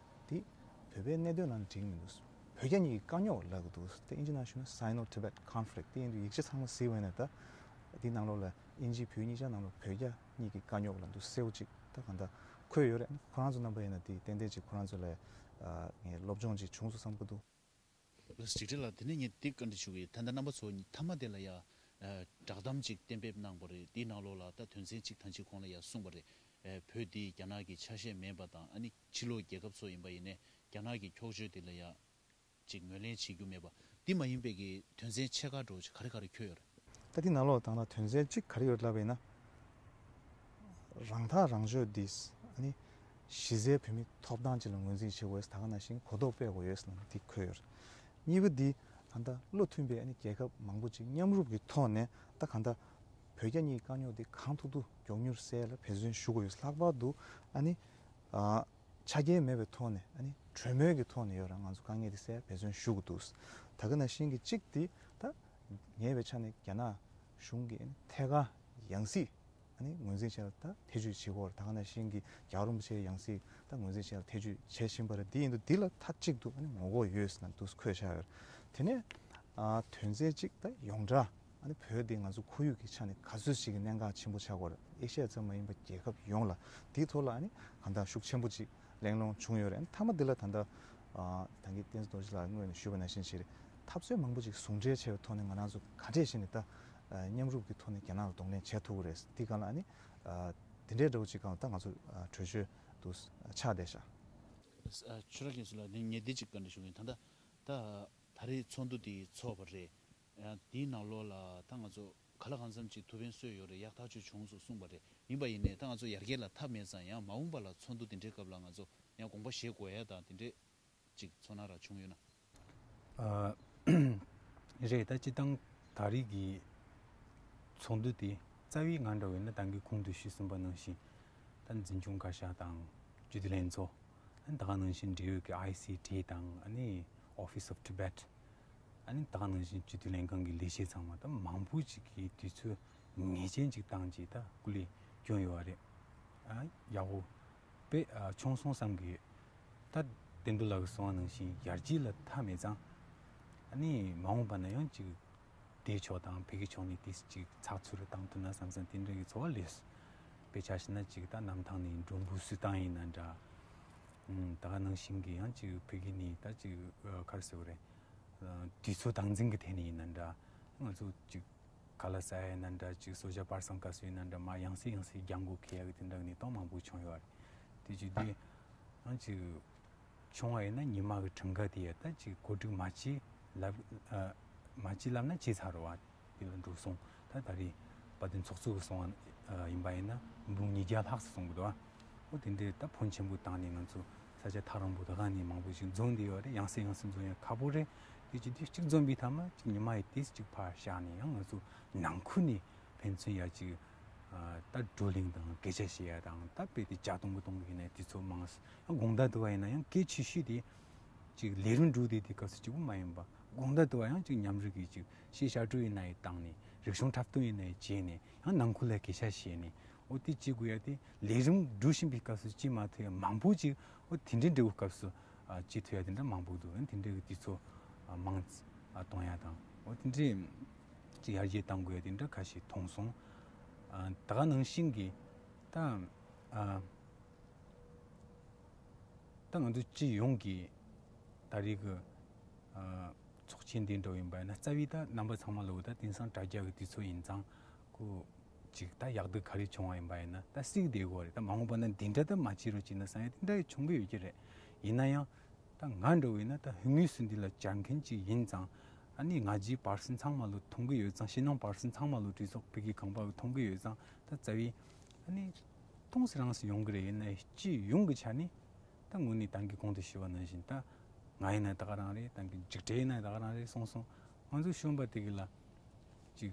འདི་བོད་པའི་གནད་དོན་ལབ་ན་འགྲིག་མི་འདུག། བོད་རྒྱ་གཉིས་ཀྱི་དཀའ་རྙོག་ལབ་གི་འདུག། དེ་ཨིན་ཇི་ནང་ཞུས་ན་Sino-Tibet conflict དེ་ཡིན་དུས་ཡིག་ཆ་ཚང་མ་གཟིགས་པ་ཡིན་ན། ད་འདི་ནང་ལོགས་ལ་ཨིན་ཇི་བོད་གཉིས་ཆ་ནང་ལོགས་བོད་རྒྱ་གཉིས་ཀྱི་དཀའ་རྙོག་ལབ་འདུག། གསལ་པོ་ཅིག་ད་གང་ལྟར་འཁོད་ཡོད་རེད། ཁོ་རང་ཚོ་རྣམ་པ་ཡིན་ན་དེ་ཏན་ཏན་ཅིག་ཁོ་རང་ཚོ་ལ་ཨ་ངས་སློབ་སྦྱོང་ཅིག་བྱུང་སོང་བསམ་གི་འདུག། ལགས་སོ། འཇིགས་བྲལ་ལགས། དེ་ནས་ངས་འདི་བཀའ་འདྲི་ཞུ་གི་ཡིན། ད་ལྟ་རྣམ་པ་ཚོ་མཐའ་མ་དེ་ལ་ཡ་ཨ་བསྒྲགས་གཏམ་ཅིག་གཏན་འབེབས་གནང་བ་རེད། དེའི་ནང་ལོགས་ལ་ད་དོན་ཚན་གཅིག་ཐང་ཅིག་གོང་ལ་ཡ་གསུངས་པ་རེད། ཨ་བོད་འདི་རྒྱ་ནག་གི་ཆ་ཤས་མེད་པ་དང་། ཨ་ནི་ཕྱི་ལོགས་རྒྱལ་ཁབ་ཚོ་ཡིན་པ་ཡིན་ནའི་རྒྱ་ནག་གི་འཁྱོག་བརྗོད་དེ་ལ་ཡ་ཅིག་ངོས་ལེན་བྱེད་རྒྱུ་མེད་པ། འདི་མ་ཡིན་པའི་གི་དོན་ཚན་ཕྱེད་ཀ་འདྲ་བོ་ཅིག་ག་རེ་ག་རེ་འཁོད་ཡོད་རེད། ད་འདི་ནང་ལོགས་ད་ལྟ་དོན་ཚན་གཅིག་ག་རེ་ཡོད་ལབ་པ་ཡིན་ན། རང་ཐག་རང་གཅོད་འདི་ཨ་ནི་གཞི་རྩའི་བོད་མིའི་ཐོབ་ཐང་ཅིག་ལ་ངོས་འཛིན་བྱེད་དགོས། ད་ག་ནང་བཞིན་གོ་རྟོགས་སྤེལ་དགོས་ཡོད་ཟེར་ནས་འདི་འཁོད་ཡོད་རེད། གཉིས་པ་འདི་ད་ལྟ་བློ་མཐུན་པའི་ཨ་ནི་རྒྱལ་ཁབ་མང་པོ་ཅིག་མཉམ་རུབ་ཀྱི་ཐོག་ནས་ད་གང་ལྟར་བོད་རྒྱ་གཉིས་དཀའ་རྙོག་འདི་གང་ཐུབ་ཐུབ་མགྱོགས་མྱུར་སེལ་ཡ་ལ་འབད་བརྩོན་ཞུ་དགོས་ཡོད། ལྷག་པར་དུ་ཨ་ནི་ཨ་ཆ་རྐྱེན་མེད་པའི་ཐོག་ནས་ཨ་ནི་གྲོས་མོལ་གྱི་ཐོག་ནས་ཡོད་ར་ང་ཚོ་དཀའ་ངལ་འདི་སེལ་ཡ་འབད་བརྩོན་ཞུ་དགོས་འདུག། ད་ག་ནང་བཞིན་གྱི་གཅིག་འདི་ད་ཉེ་བའི་ཆ་ནས་རྒྱ་ནག་གཞུང་གི་ཐད་ཀར་ཡང་སྲིད་ཨ་ནི་ངོས་འཛིན་བྱས་ལ་ད་ཐེ་བྱུས་བྱེད་དགོས་རེད། ད་ག་ནང་བཞིན་གྱི་རྒྱལ་བ་རིན་པོ་ཆེའི་ཡང་སྲིད་ད་ངོས་འཛིན་བྱས་ལ་ཐེ་བྱུས་བྱེད་བཞིན་པ་རེད། འདི་ཡིན་དུས་འདི་ལ་མཐའ་གཅིག་ཏུ་ཨ་ནི་ངོ་རྒོལ་ཡོད་ཟེར་ན་འདུག་འཁོད་བཞག་ཡོད་རེད། དེ་ནས་ཨ་དོན་ཚན་གཅིག་ད་ཡོངས་གྲགས་ཨ་ནི་བོད་འདི་ང་ཚོ་ཁོར་ཡུག་གི་ཆ་ནས་ག་ཚོད་ཅིག་གི་གནད་འགག་ཆེན་པོ་ཆགས་ཀྱི་ཡོད་རེད། ཨེ་ཤ་ཡ་ཙམ་མ་ཡིན་པ་རྒྱལ་ཁབ་ཡོངས་ལ་འདིའི་ཐོག་ལ་ཨ་ནི་གང་ལྟར་ཤུགས་ཆེན་པོ་ཅིག་གླེང་སློང་བྱུང་ཡོད་རེད། མཐའ་མ་འདི་ལ་ད་ལྟ་ཨ་ད་གིན་བསྟན་འཛིན་རྡོ་རྗེ་ལགས་སྔོན་ནས་ཞུས་པ་ནང་བཞིན་ཞིག་རེད། འཐབ་རྩོད་མང་པོ་ཅིག་ཟུང་འབྲེལ་བྱས་པའི་ཐོག་ནས་ང་རང་ཚོ་ག་འདྲས་བྱས་ནས་ད་ཨ་མཉམ་རུབ་ཀྱི་ཐོག་ནས་རྒྱ་ནག་ལ་གདོང་ལེན་བྱེད་ཐུབ་ཀྱི་རེད། འདི་སྒང་ལ་ཨ་ནི་ཨ་དེ་འདྲའི་འདྲ་བོ་ཅིག་སྒང་ལ་ད་ང་ཚོ་ཨ་གྲོས་ཆོད་དུ་ཆགས་བསྡད་ཤག། ཨ་ཆོས་གྲགས་རྒྱ་མཚོ་ལགས། ངས་འདི་ཅིག་བཀའ་འདྲི་ཞུ་གི་ཡིན། ད་ལྟ་ད་ད་རེས་ཚོགས་འདུ་འདི་ཚོགས་པ་རེད། ཡང་དེའི་ནང་ལོགས་ལ་ད་ང་ཚོ་ག་ལ་གང་འཚམ་ཅིག་ཐུགས་ཕན་གསོས་ཡོད་རེད། ཡག་ཐག་ཆོད་བྱུང་སོང་གསུངས་པ་རེད། ཡིན་པ་ཡིན་ནའི་ད་ང་ཚོ་ཡར་རྒྱས་ལ་ཐབས་མེད་ཙང་། ཡང་མ་འོངས་པ་ལ་ཚོགས་འདུ་དེ་འདྲའི་སྐབས་ལ་ང་ཚོ་ཡང་དགོངས་པ་བཞེས་དགོས་ཡ་དང་དེ་འདྲའི་ཅིག་ཚོར་སྣང་ར་བྱུང་ཡོད་ན། ཨ་རེད། ད་སྤྱིར་བཏང་ད་རེས་ཀྱི་ཚོགས་འདུ་དེ་རྩ་བའི་ང་འདྲ་བོ་ཡིན་ན་ད་གིན་གོང་དུ་ཞུས་ཟིན་པ་ནང་བཞིན་ད་འཛིན་སྐྱོང་བཀའ་ཤག་དང་སྤྱི་འཐུས་ལྷན་ཚོགས། ཨ་ནི་ད་ག་ནང་བཞིན་འབྲེལ་ཡོད་ཀྱི་ཨའི་སི་ཊི་དང་ཨ་ནི་Office of Tibet། ཨ་ནི་ད་ག་ནང་བཞིན་སྤྱི་འཐུས་ལྷན་ཁང་གི་ལས་བྱེད་ཚང་མ་ད་མང་པོ་ཅིག་གིས་དུས་ཚོད་ངེས་ཅན་ཅིག་བཏང་རྗེས་ད་སྐུ་ལས་བསྐྱོན་ཡོད་པ་རེད། ཨ་ཡག་པོ་ དཔེ་ཨ་ཆུང་སོང་བསམ་གི་ཡོད། ད་དེ་འདུག་ལགས་གསུང་བ་ནང་བཞིན་ཡར་རྒྱས་ལ་མཐའ་མེད་ཙང་། ཨ་ནི་མ་འོངས་པ་ན་ཡང་ཅིག་དེ་ཕྱོགས་དང་བོད་ཀྱི་ཕྱོགས་ནས་དེ་ཅིག་ཚགས་ཚུད་རུ་བཏང་ཐུབ་ན་བསམ་བསམ་དེ་འདྲ་གི་ཚོར་བ་སླེབས་སོང་། དཔེ་ཆ་བཞག་ན་ཅིག་ད་གནམ་ཐང་ནས་མགྲོན་པོ་བསུ་སྟངས་ཡིན་ན་འདྲ། ཨུམ། ད་ག་ནང་བཞིན་གི་ཡང་ཅིག་བོད་ཀྱི་ནི་ད་ཅིག་ཨ་ག་རེ་ཟེར་དགོས་རེད། ཨ་དུས་ཚོད་སྟངས་འཛིན་གྱི་ཐད་ནས་ཡིན་ན་འདྲ། ང་ཚོ་ཅིག་ཁ་ལག་ཟ་ཡ་ཡིན་ན་འདྲ། ཅིག་གསོལ་ཇ་པར་སང་སྐབས་སུ་ཡིན་ན་འདྲ། མར་ཡང་སེ་ཡང་སེ་རྒྱག་དགོས་ཁེལ་ཡ་གི་དེ་འདྲ་གི་གནས་སྟངས་མང་པོ་བྱུང་ཡོད་རེད། དེ་བྱེད་དུས་ཡང་ཅིག་ཆུང་བ་ཡིན་ན་ཉི་མ་གི་གྲངས་ཀ་དེ་ཡ་ད་ཅིག་གོ་སྒྲིག་མ་བྱས་ལབ། ཨ་མ་བྱས་ལབ་ན་བྱས་ཚར་རེད་བ། དེ་ལ་འགྲོ་སོང་། ད་ད་རེས་དཔལ་ལྡན་ཚོགས་གཙོ་གི་གསུང་བ་ཡིན་པ་ཡིན་ན་འབུམ་ཉིས་བརྒྱ་ལྷག་ཙམ་གསུང་གི་འདུག་བ། འོ་དེ་འདྲའི་ད་ཕོན་ཆེན་པོ་བཏང་ནས་ང་ཚོ་ས་ཆ་ཐག་རིང་པོ་དེ་ག་ནས་མང་པོ་ཞིག་འཛོམས་བསྡད་ཡོད་རེད། ཡང་སེ་ཡང་སེ་འཛོམས་ཡ་ཁག་པོ་རེད། དེ་ཅི་དུས་གཅིག་འཛོམས་པའི་ཐ་མ་གཅིག་ཉི་མ་ཡི་དུས་གཅིག་ཕར་བཞག་ནས་ཡང་ང་ཚོ་ནང་ཁུལ་ནས་ཕན་ཚུན་ཡ་གཅིག་ཨ་ད་བགྲོ་གླེང་དང་སྐད་ཆ་བཤད་ཡ་དང་། ད་དཔེ་དེ་ཇ་གཏོང་གི་གཏོང་གི་ཡིན་ན་དུས་ཚོད་མང་སོང་། ཡང་དགོང་དག་དུ་བ་ཡིན་ན་ཡང་གལ་ཆེ་ཤོས་དེ་ཅིག་ལས་རིམ་འགྲོ་བསྡད་དུས་སྐབས་སུ་གཅིག་པུ་མ་ཡིན་པ། དགོང་དག་དུ་བ་ཡང་ཅིག་མཉམ་རུབ་ཀྱིས་ཅིག་ཤེས་བྱ་སྤྲོད་ཡིན་ན་ཡང་བཏང་ནས། རིག་གཞུང་འཁྲབ་སྟོན་ཡིན་ན་ཡང་བྱས་ནས། ཡང་ནང་ཁུལ་ལ་སྐད་ཆ་བཤད་ནས། འོ་དེ་བྱེད་དགོས་ཡ་དེ་ལས་རིམ་འགྲོ་བཞིན་པའི་སྐབས་སུ་བྱེད་མ་ཐུབ་ཡ་མང་པོ་ཅིག་འོ་དེ་འདྲའི་འབྲས་བུ་སྐབས་སུ་ཨ་བྱེད་ཐུབ་ཡ་དེ་འདྲ་མང་པོ་འདུག་དེ་འདྲའི་གི་དུས་ཚོད་ཨ་མང་ཙམ་ཨ་གཏོང་ཡ་དང་། འོ་དེ་འདྲའི་ཅིག་ཡར་རྒྱས་གཏང་དགོས་ཡ་དེ་འདྲ་ཁ་ཤས་མཐོང་སོང་། ཨ་ད་ག་ནང་བཞིན་གྱི་ད་ཨ་ད་ང་ཚོ་སྤྱི་ཡོངས་ཀྱི་ད་རེས་ཀྱི་ཨ་ཚོགས་ཆེན་འདི་འདྲ་ཡིན་པ་ཡིན་ན། རྩ་བའི་ད་རྣམ་པ་ཚང་མ་ལོ་ད་དེང་སང་དྲ་རྒྱ་གི་དུས་ཚོད་ཡིན་ཙང་། ཁོ་ཅིག་ད་ཡག་སྡུག་ག་རེ་བྱུང་བ་ཡིན་པ་ཡིན་ན་ད་གཟིགས་བསྡད་དགོས་རེད། ད་མ་འོངས་པ་ན་འདི་འདྲ་ད་མ་བྱེད་རོགས་བྱེད་ན་བསམ་ཡ་དེ་འདྲ་ཡི་བྱུང་གི་ཡོད་ཀྱི་རེད། ཡིན་ན་ཡང་ད་ང་འདྲ་བོ་ཡིན་ན་ད་ཧུ་ངུས་སུ་འདི་ལ་སྦྱར་མཁན་ཅིག་ཡིན་ཙང་། ཨ་ནི་ང་རྒྱལ་བར་གསུམ་ཚང་མ་ལོ་མཐོང་གི་ཡོད་ཙང་། ཕྱི་ནང་བར་གསུམ་ཚང་མ་ལོ་གྲོས་ཚོགས་ཕ་གི་གང་པ་གི་མཐོང་གི་ཡོད་ཙང་། ད་རྩ་བའི་ཨ་ནི་སྟོང་སི་རང་སི་ཡོང་གི་རེད། ཡིན་ན་སྤྱི་ཡོངས་ཀྱི་ཆ་ནས་ད་དངོས་གནས་ཏང་གི་གོང་དུ་ཞུས་པ་ནང་བཞིན། ད་ང་ཡིན་ན་ད་ག་རང་རེད། ཏང་གི་འཇིགས་བྲལ་ཡིན་ན་ད་ག་རང་རེད། སོང་སོང་ང་ཚོ་གཞོན་པ་དེ་གི་ལ་ཅིག་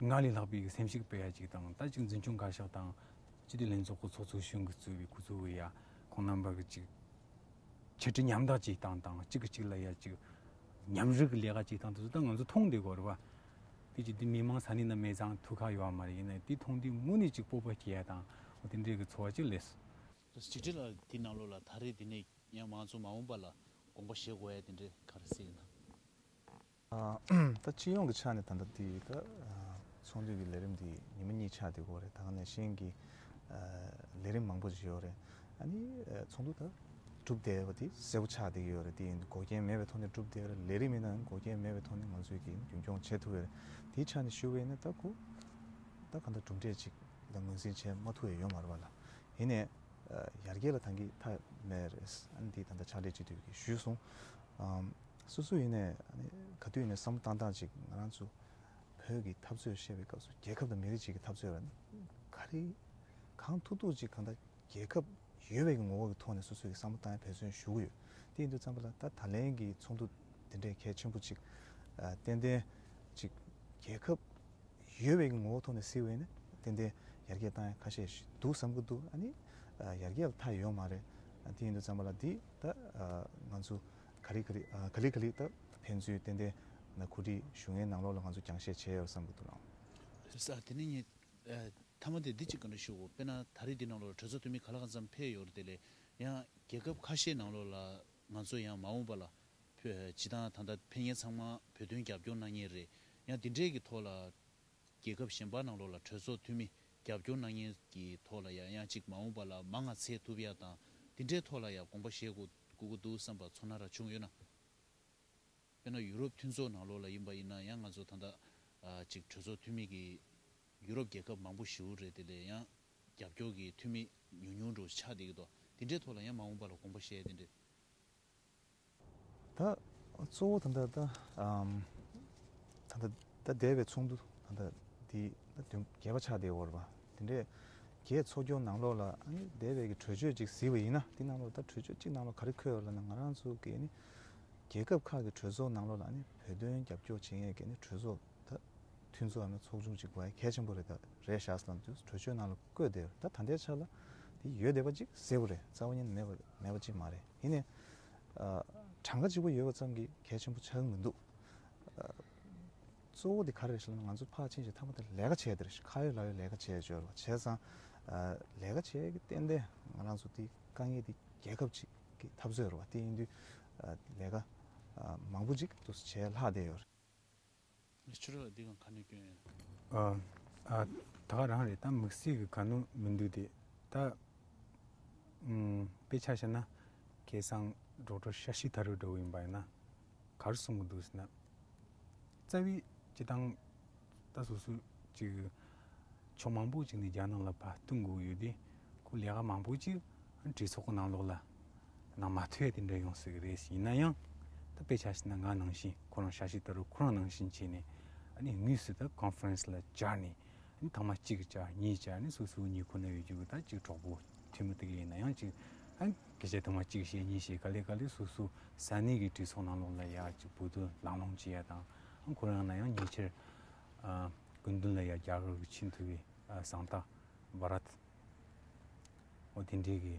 ང་ལས་ལྷག་པའི་སེམས་ཤུགས་སྤེལ་ཡ་ཅིག་དང་། ད་ཅིག་འཛིན་སྐྱོང་བཀའ་ཤག་དང་སྤྱི་འཐུས་ལྷན་ཚོགས་ཀྱི་ཚོགས་གཙོ་གཞོན་གྱི་གཙོས་པའི་ཁོ་ཚོ་གི་ཡ་ཁོང་རྣམ་པ་གི་ཅིག་ཆེད་ཁྲིད་མཉམ་དག་ཅིག་བཏང་དང་། གཅིག་གིས་གཅིག་ལ་ཡ་ཅིག་མཉམ་རུབ་ཀྱི་ལས་ཀ་ཅིག་བཏང་དུས་ད་ང་ཚོ་མཐོང་བསྡད་དགོས་རེད་བ། དེ་ཅིག་དེ་མི་མང་ས་གནས་ན་མེད་ཙང་ཐུགས་ཁག་ཡོད་བ་མ་རེད། ཡིན་ན་དེ་མཐོང་དུས་དངོས་གནས་ཅིག་སྤོབས་པ་སྐྱེ་ཡ་དང་། འོ་དེ་འདྲའི་གི་ཚོར་བ་ཅིག་སླེབས་སོང་། གཅིག་སྒྲིལ་ལ་དེ་ནང་ལོགས་ལ་ད་རེས་དེ་ནས་ཡང་ང་ཚོ་མ་འོངས་པ་ལ་དགོངས་པ་བཞེས་དགོས་ཡ་དེ་འདྲའི་ག་རེ་གསལ་ཡོད་ན། ཨ་ད་སྤྱི་ཡོངས་ཀྱི་ཆ་ནས་ད་ལྟ་དེ་ད་ཨ་ཚོགས་འདུ་གི་ལས་རིམ་དེ་ཉི་མ་གཉིས་ཆགས་བསྡད་ཀྱི་ཡོད་རེད། ད་ག་ནང་བཞིན་གྱི་ཨ་ལས་རིམ་མང་པོ་ཞིག་ཡོད་རེད། ཨ་ནི་ཨ་ཚོགས་འདུ་ད་གྲུབ་བསྡད་པ་དེ་གསལ་པོ་ཆགས་བསྡད་ཀྱི་ཡོད་རེད། དེ་ཡིན་དུས་འགོག་རྐྱེན་མེད་པའི་ཐོག་ནས་གྲུབ་བསྡད་ཀྱི་རེད། ལས་རིམ་ཡིན་ནའང་འགོག་རྐྱེན་མེད་པའི་ཐོག་ནས་ང་ཚོས་ཀྱི་རྒྱུན་འཁྱོངས་བྱེད་ཐུབ་ཀྱི་རེད། དེའི་ཆ་ནས་ཞུ་བ་ཡིན་ན་ད་ཁོ་ད་གང་ལྟར་གྲུབ་འབྲས་ཅིག་ལ་ངོས་འཛིན་བྱེད་མ་ཐུབ་པ་ཡོད་མ་རེད་པ་ལ། ཡིན་ནའི་ཨ་ཡར་རྒྱས་ལ་ད་གིན་མཐའ་མེད་རེད། ཨ་ནི་འདི་ད་ལྟ་ཕྱག་ལས་སྤྱི་འཐུས་ཀྱིས་ཞུས་སོང་། ཨམ་སོ་སོ་ཡིན་ནའི་ཨ་ནི་ག་དུས་ཡིན་ནའི་བསམ་བློ་བཏང་སྟངས་ཅིག་ང་རང་ཚོ་བོད་ཀྱི་འཐབ་རྩོད་བཤད་པའི་སྐབས་སུ་རྒྱལ་ཁབ་དང་མི་རིགས་གཅིག་གི་འཐབ་རྩོད་ར་ནི་ག་རེ་གང་ཐུབ་ཐུབ་ཅིག་གང་ལྟར་རྒྱལ་ཁབ་ཡོད་པའི་གི་ངོ་བོ་གི་ཐོག་ནས་སོ་སོའི་གི་བསམ་བློ་བཏང་ཡ་འབད་བརྩོན་ཞུ་གི་ཡོད། དེ་ཡིན་དུས་ཙམ་པ་ལ་ད་ད་ལན་གྱི་ཚོགས་འདུ་དེ་འདྲའི་གལ་ཆེན་པོ་ཅིག་ཨ་ཏན་ཏན་ཅིག་རྒྱལ་ཁབ་ཡོད་པའི་གི་ངོ་བོ་ཐོག་ནས་གཟིགས་པ་ཡིན་ན་ཏན་ཏན་ཡར་རྒྱས་བཏང་ཡ་ཁ་ཤས་ཤིག་འདུག་བསམ་གི་འདུག་ཨ་ནི་ཨ་ཡར་རྒྱས་ལ་མཐའ་ཡོད་མ་རེད། ཨ་དེ་ཡིན་དུས་ཙམ་པ་ལ་འདི་ད་ཨ་ང་ཚོ་ག་ལེ་ག་ལེ་ཨ་ག་ལེ་ག་ལེ་ད་ཕན་ཚུན་ཏན་ཏན་ན་གོ་སྒྲིག་ཞུ་མཁན་ནང་ལོགས་ལ་ང་ཚོ་རྒྱང་བཤད་བྱས་ཡོད་བསམ་གི་འདུག་ལགས། ལགས་སོ། དེ་ནས་ངས་ཨ་མཐའ་མ་དེ་འདི་གཅིག་ག་འདྲ་ཞུ་དགོས། དཔེར་ན་ད་རེས་འདི་ནང་ལོགས་ལ་གྲོས་ཚོགས་འཐུས་མི་ག་ལ་གང་འཚམ་ཕེབས་ཡོད་རེད། དེ་ལས་ཡང་རྒྱལ་ཁབ་ཁ་ཤས་ནང་ལོགས་ལ་ང་ཚོ་ཡང་མ་འོངས་པ་ལ་བོད་སྤྱི་བཏང་ད་ལྟ་ཕེབས་མཁན་ཚང་མ་བོད་དོན་རྒྱབ་སྐྱོར་གནང་མཁན་རེད། ཡང་འདི་འདྲའི་གི་ཐོག་ལ་རྒྱལ་ཁབ་གཞན་པ་ནང་ལོགས་ལ་གྲོས་ཚོགས་འཐུས་མི་རྒྱབ་སྐྱོར་གནང་མཁན་གྱི་ཐོག་ལ་ཡང་ཡང་གཅིག་མ་འོངས་པ་ལ་མང་ང་ཚད་ཐུབ་ཡ་དང་། འདི་འདྲའི་ཐོག་ལ་ཡང་དགོངས་པ་བཞེས་དགོས་དགོས་ཀྱི་འདུག་བསམ་པ་ཚོར་སྣང་ར་བྱུང་ཡོད་ན། དཔེར་ན་ཡུ་རོབ་མཐུན་ཚོགས་ནང་ལོགས་ལ་ཡིན་པ་ཡིན་ན་ཡང་ང་ཚོ་ད་ལྟ་ཨ་གཅིག་གྲོས་ཚོགས་འཐུས་མི་གི་ཡུ་རོབ་རྒྱལ་ཁབ་མང་པོ་ཞེ་པོ་རེད། དེ་ལས་ཡང་རྒྱབ་སྐྱོར་གྱི་འཐུས་མི་ཉུང་ཉུང་འདྲ་བོ་ཆགས་བསྡད་ཀྱི་འདུག་འདི་འདྲའི་ཐོག་ལ་ཡང་མ་འོངས་པ་ལ་དགོངས་པ་བཞེས་དེ་འདྲས། ད་གཙོ་བོ་ད་ལྟ་ད་ཨམ་ད་ལྟ་ད་འདས་པའི་ཚོགས་འདུ་ད་ལྟ་འདི་ད་བདུན་བརྒྱད་པ་ཆགས་བསྡད་ཡོད་རེད་པ། དེ་འདྲས་བརྒྱད་ཚོགས་རྒྱུ་ནང་ལོགས་ལ་ཨ་ནི་འདས་པའི་གི་གྲོས་ཆོད་ཅིག་གཟིགས་པ་ཡིན་ན། འདི་ནང་ལོགས་ད་གྲོས་ཆོད་གཅིག་ནང་ལོགས་ག་རེ་འཁོད་ཡོད་ལབ་ན། ང་རང་ཚོ་གི་ཨ་ནི་རྒྱལ་ཁབ་ཁག་གི་གྲོས་ཚོགས་ནང་ལོགས་ལ་ཨ་ནི་བོད་དོན་རྒྱབ་སྐྱོར་བྱེད་མཁན་གྱི་ཨ་ནི་གྲོས་ཚོགས་ད་མཐུན་ཚོགས་ཨ་ནི་ཚོགས་ཆུང་ཅིག་དགོས་ཡ་གལ་ཆེན་པོ་རེད། ད་རེད་ཤག་ལབ་དུས་གྲོས་ཆོད་ནང་ལ་བཀོད་བསྡད་ཡོད་རེད། ད་ད་ལྟའི་ཆ་ལ་དེ་ཡོད་བསྡད་པ་ཅིག་གསལ་པོ་རེད། རྩ་བ་ཉིད་ནས་མེད་པ་མེད་པ་ཅིག་མ་རེད། ཡིན་ནའི་ཨ་གྲངས་ཀ་གཅིག་པོ་ཡོད་པ་ཙམ་གྱིས་གལ་ཆེན་པོ་ཆགས་ཀྱི་མི་འདུག་ཨ་གཙོ་བོ་དེ་ག་རེ་རེད་ཟེར་ན། ང་ཚོ་ཕར་ཕྱིན་བྱས་མཐའ་མ་དེ་ལས་ཀ་བྱས་དེ་རེད། ཁ་ཡོད་ལག་ཡོད་ལས་ཀ་བྱས་ཡོད་རེད་བ། བྱས་ཙང་ ཨ་ལས་ཀ་བྱེད་ཀྱི་ཏན་ཏན་ང་རང་ཚོ་དེ་དཀའ་ངལ་དེ་རྒྱལ་ཁབ་ཅིག་གི་འཐབ་རྩོད་རེད་བ། དེ་ཡིན་དུས་ཨ་ལས་ཀ་ཨ་མང་པོ་ཅིག་ཏུ་བྱས་ལྷག་བསྡད་ཡོད་རེད། ཕྱི་རོལ་ལ་འདི་གང་ག་ནས་སྐྱོན་ཡོད་ན། ཨ་ཨ་ད་ག་རང་རེད། ད་དམིགས་བསལ་གྱི་ག་ནུ་མི་འདུག་དེ་ད་ཨུམ་དཔེ་ཆ་བཞག་ན་ཁ་སང་ཌོག་ཊར་ཤ་ཤི་ཐ་རུ་འགྲོ་གི་ཡིན་པ་ཡིན་ན་ག་རེ་གསུང་གི་འདུག་ཟེར་ན། རྩ་བའི་སྤྱི་བཏང་ད་སོ་སོ་ཅིག་ཕྱོགས་མང་པོ་ཅིག་ནས་རྒྱ་ནག་ལ་ཕར་བསྟུན་དགོས་ཡོད་དེ། ཁོ་ལས་ཀ་མང་པོ་ཅིག་གྲོས་ཚོགས་ཀྱི་ནང་ལོགས་ལ་ནང་མ་ཐོན་ཡ་དེ་འདྲ་ཡོང་སྲིད་གི་རེད། ཡིན་ན་ཡང་ད་དཔེ་ཆ་བཞག་ན་ང་ནང་བཞིན་ཁོ་རང་ཤ་ཤི་ད་རུ་ཁོ་རང་ནང་བཞིན་བྱས་ནས་ཨ་ནི་དངོས་སུ་ད་ཀོན་ཕ་རེན་སི་ལ་བཅར་ནས་ཨ་ནི་ཐེངས་མ་གཅིག་བཅར་གཉིས་བཅར་ནས་སོ་སོའི་ཉེ་འཁོར་ན་ཡོད་རྒྱུ་གི་ད་ཅིག་གྲོགས་པོ་འཐུས་མི་དེ་ག་ཡིན་ན་ཡང་ཅིག་ཨ་སྐད་ཆ་ཐེངས་མ་གཅིག་བཤད་གཉིས་བཤད་ག་ལེ་ག་ལེ་སོ་སོ་ས་གནས་ཀྱི་གྲོས་ཚོགས་ནང་ལོགས་ལ་ཡ་ཅིག་བོད་དོན་ལམ་ལྷོང་བྱེད་ཡ་དང་ཨ་ཁོ་རང་ན་ཡང་ཉེ་ཆར་ཨ་སྐུ་མདུན་ལ་ཡ་རྒྱ་གར་གྱི་ཆེས་མཐོ་བའི་ཨ་གཟེངས་རྟགས་བྷ་རད་འོ་དེ་འདྲའི་གི་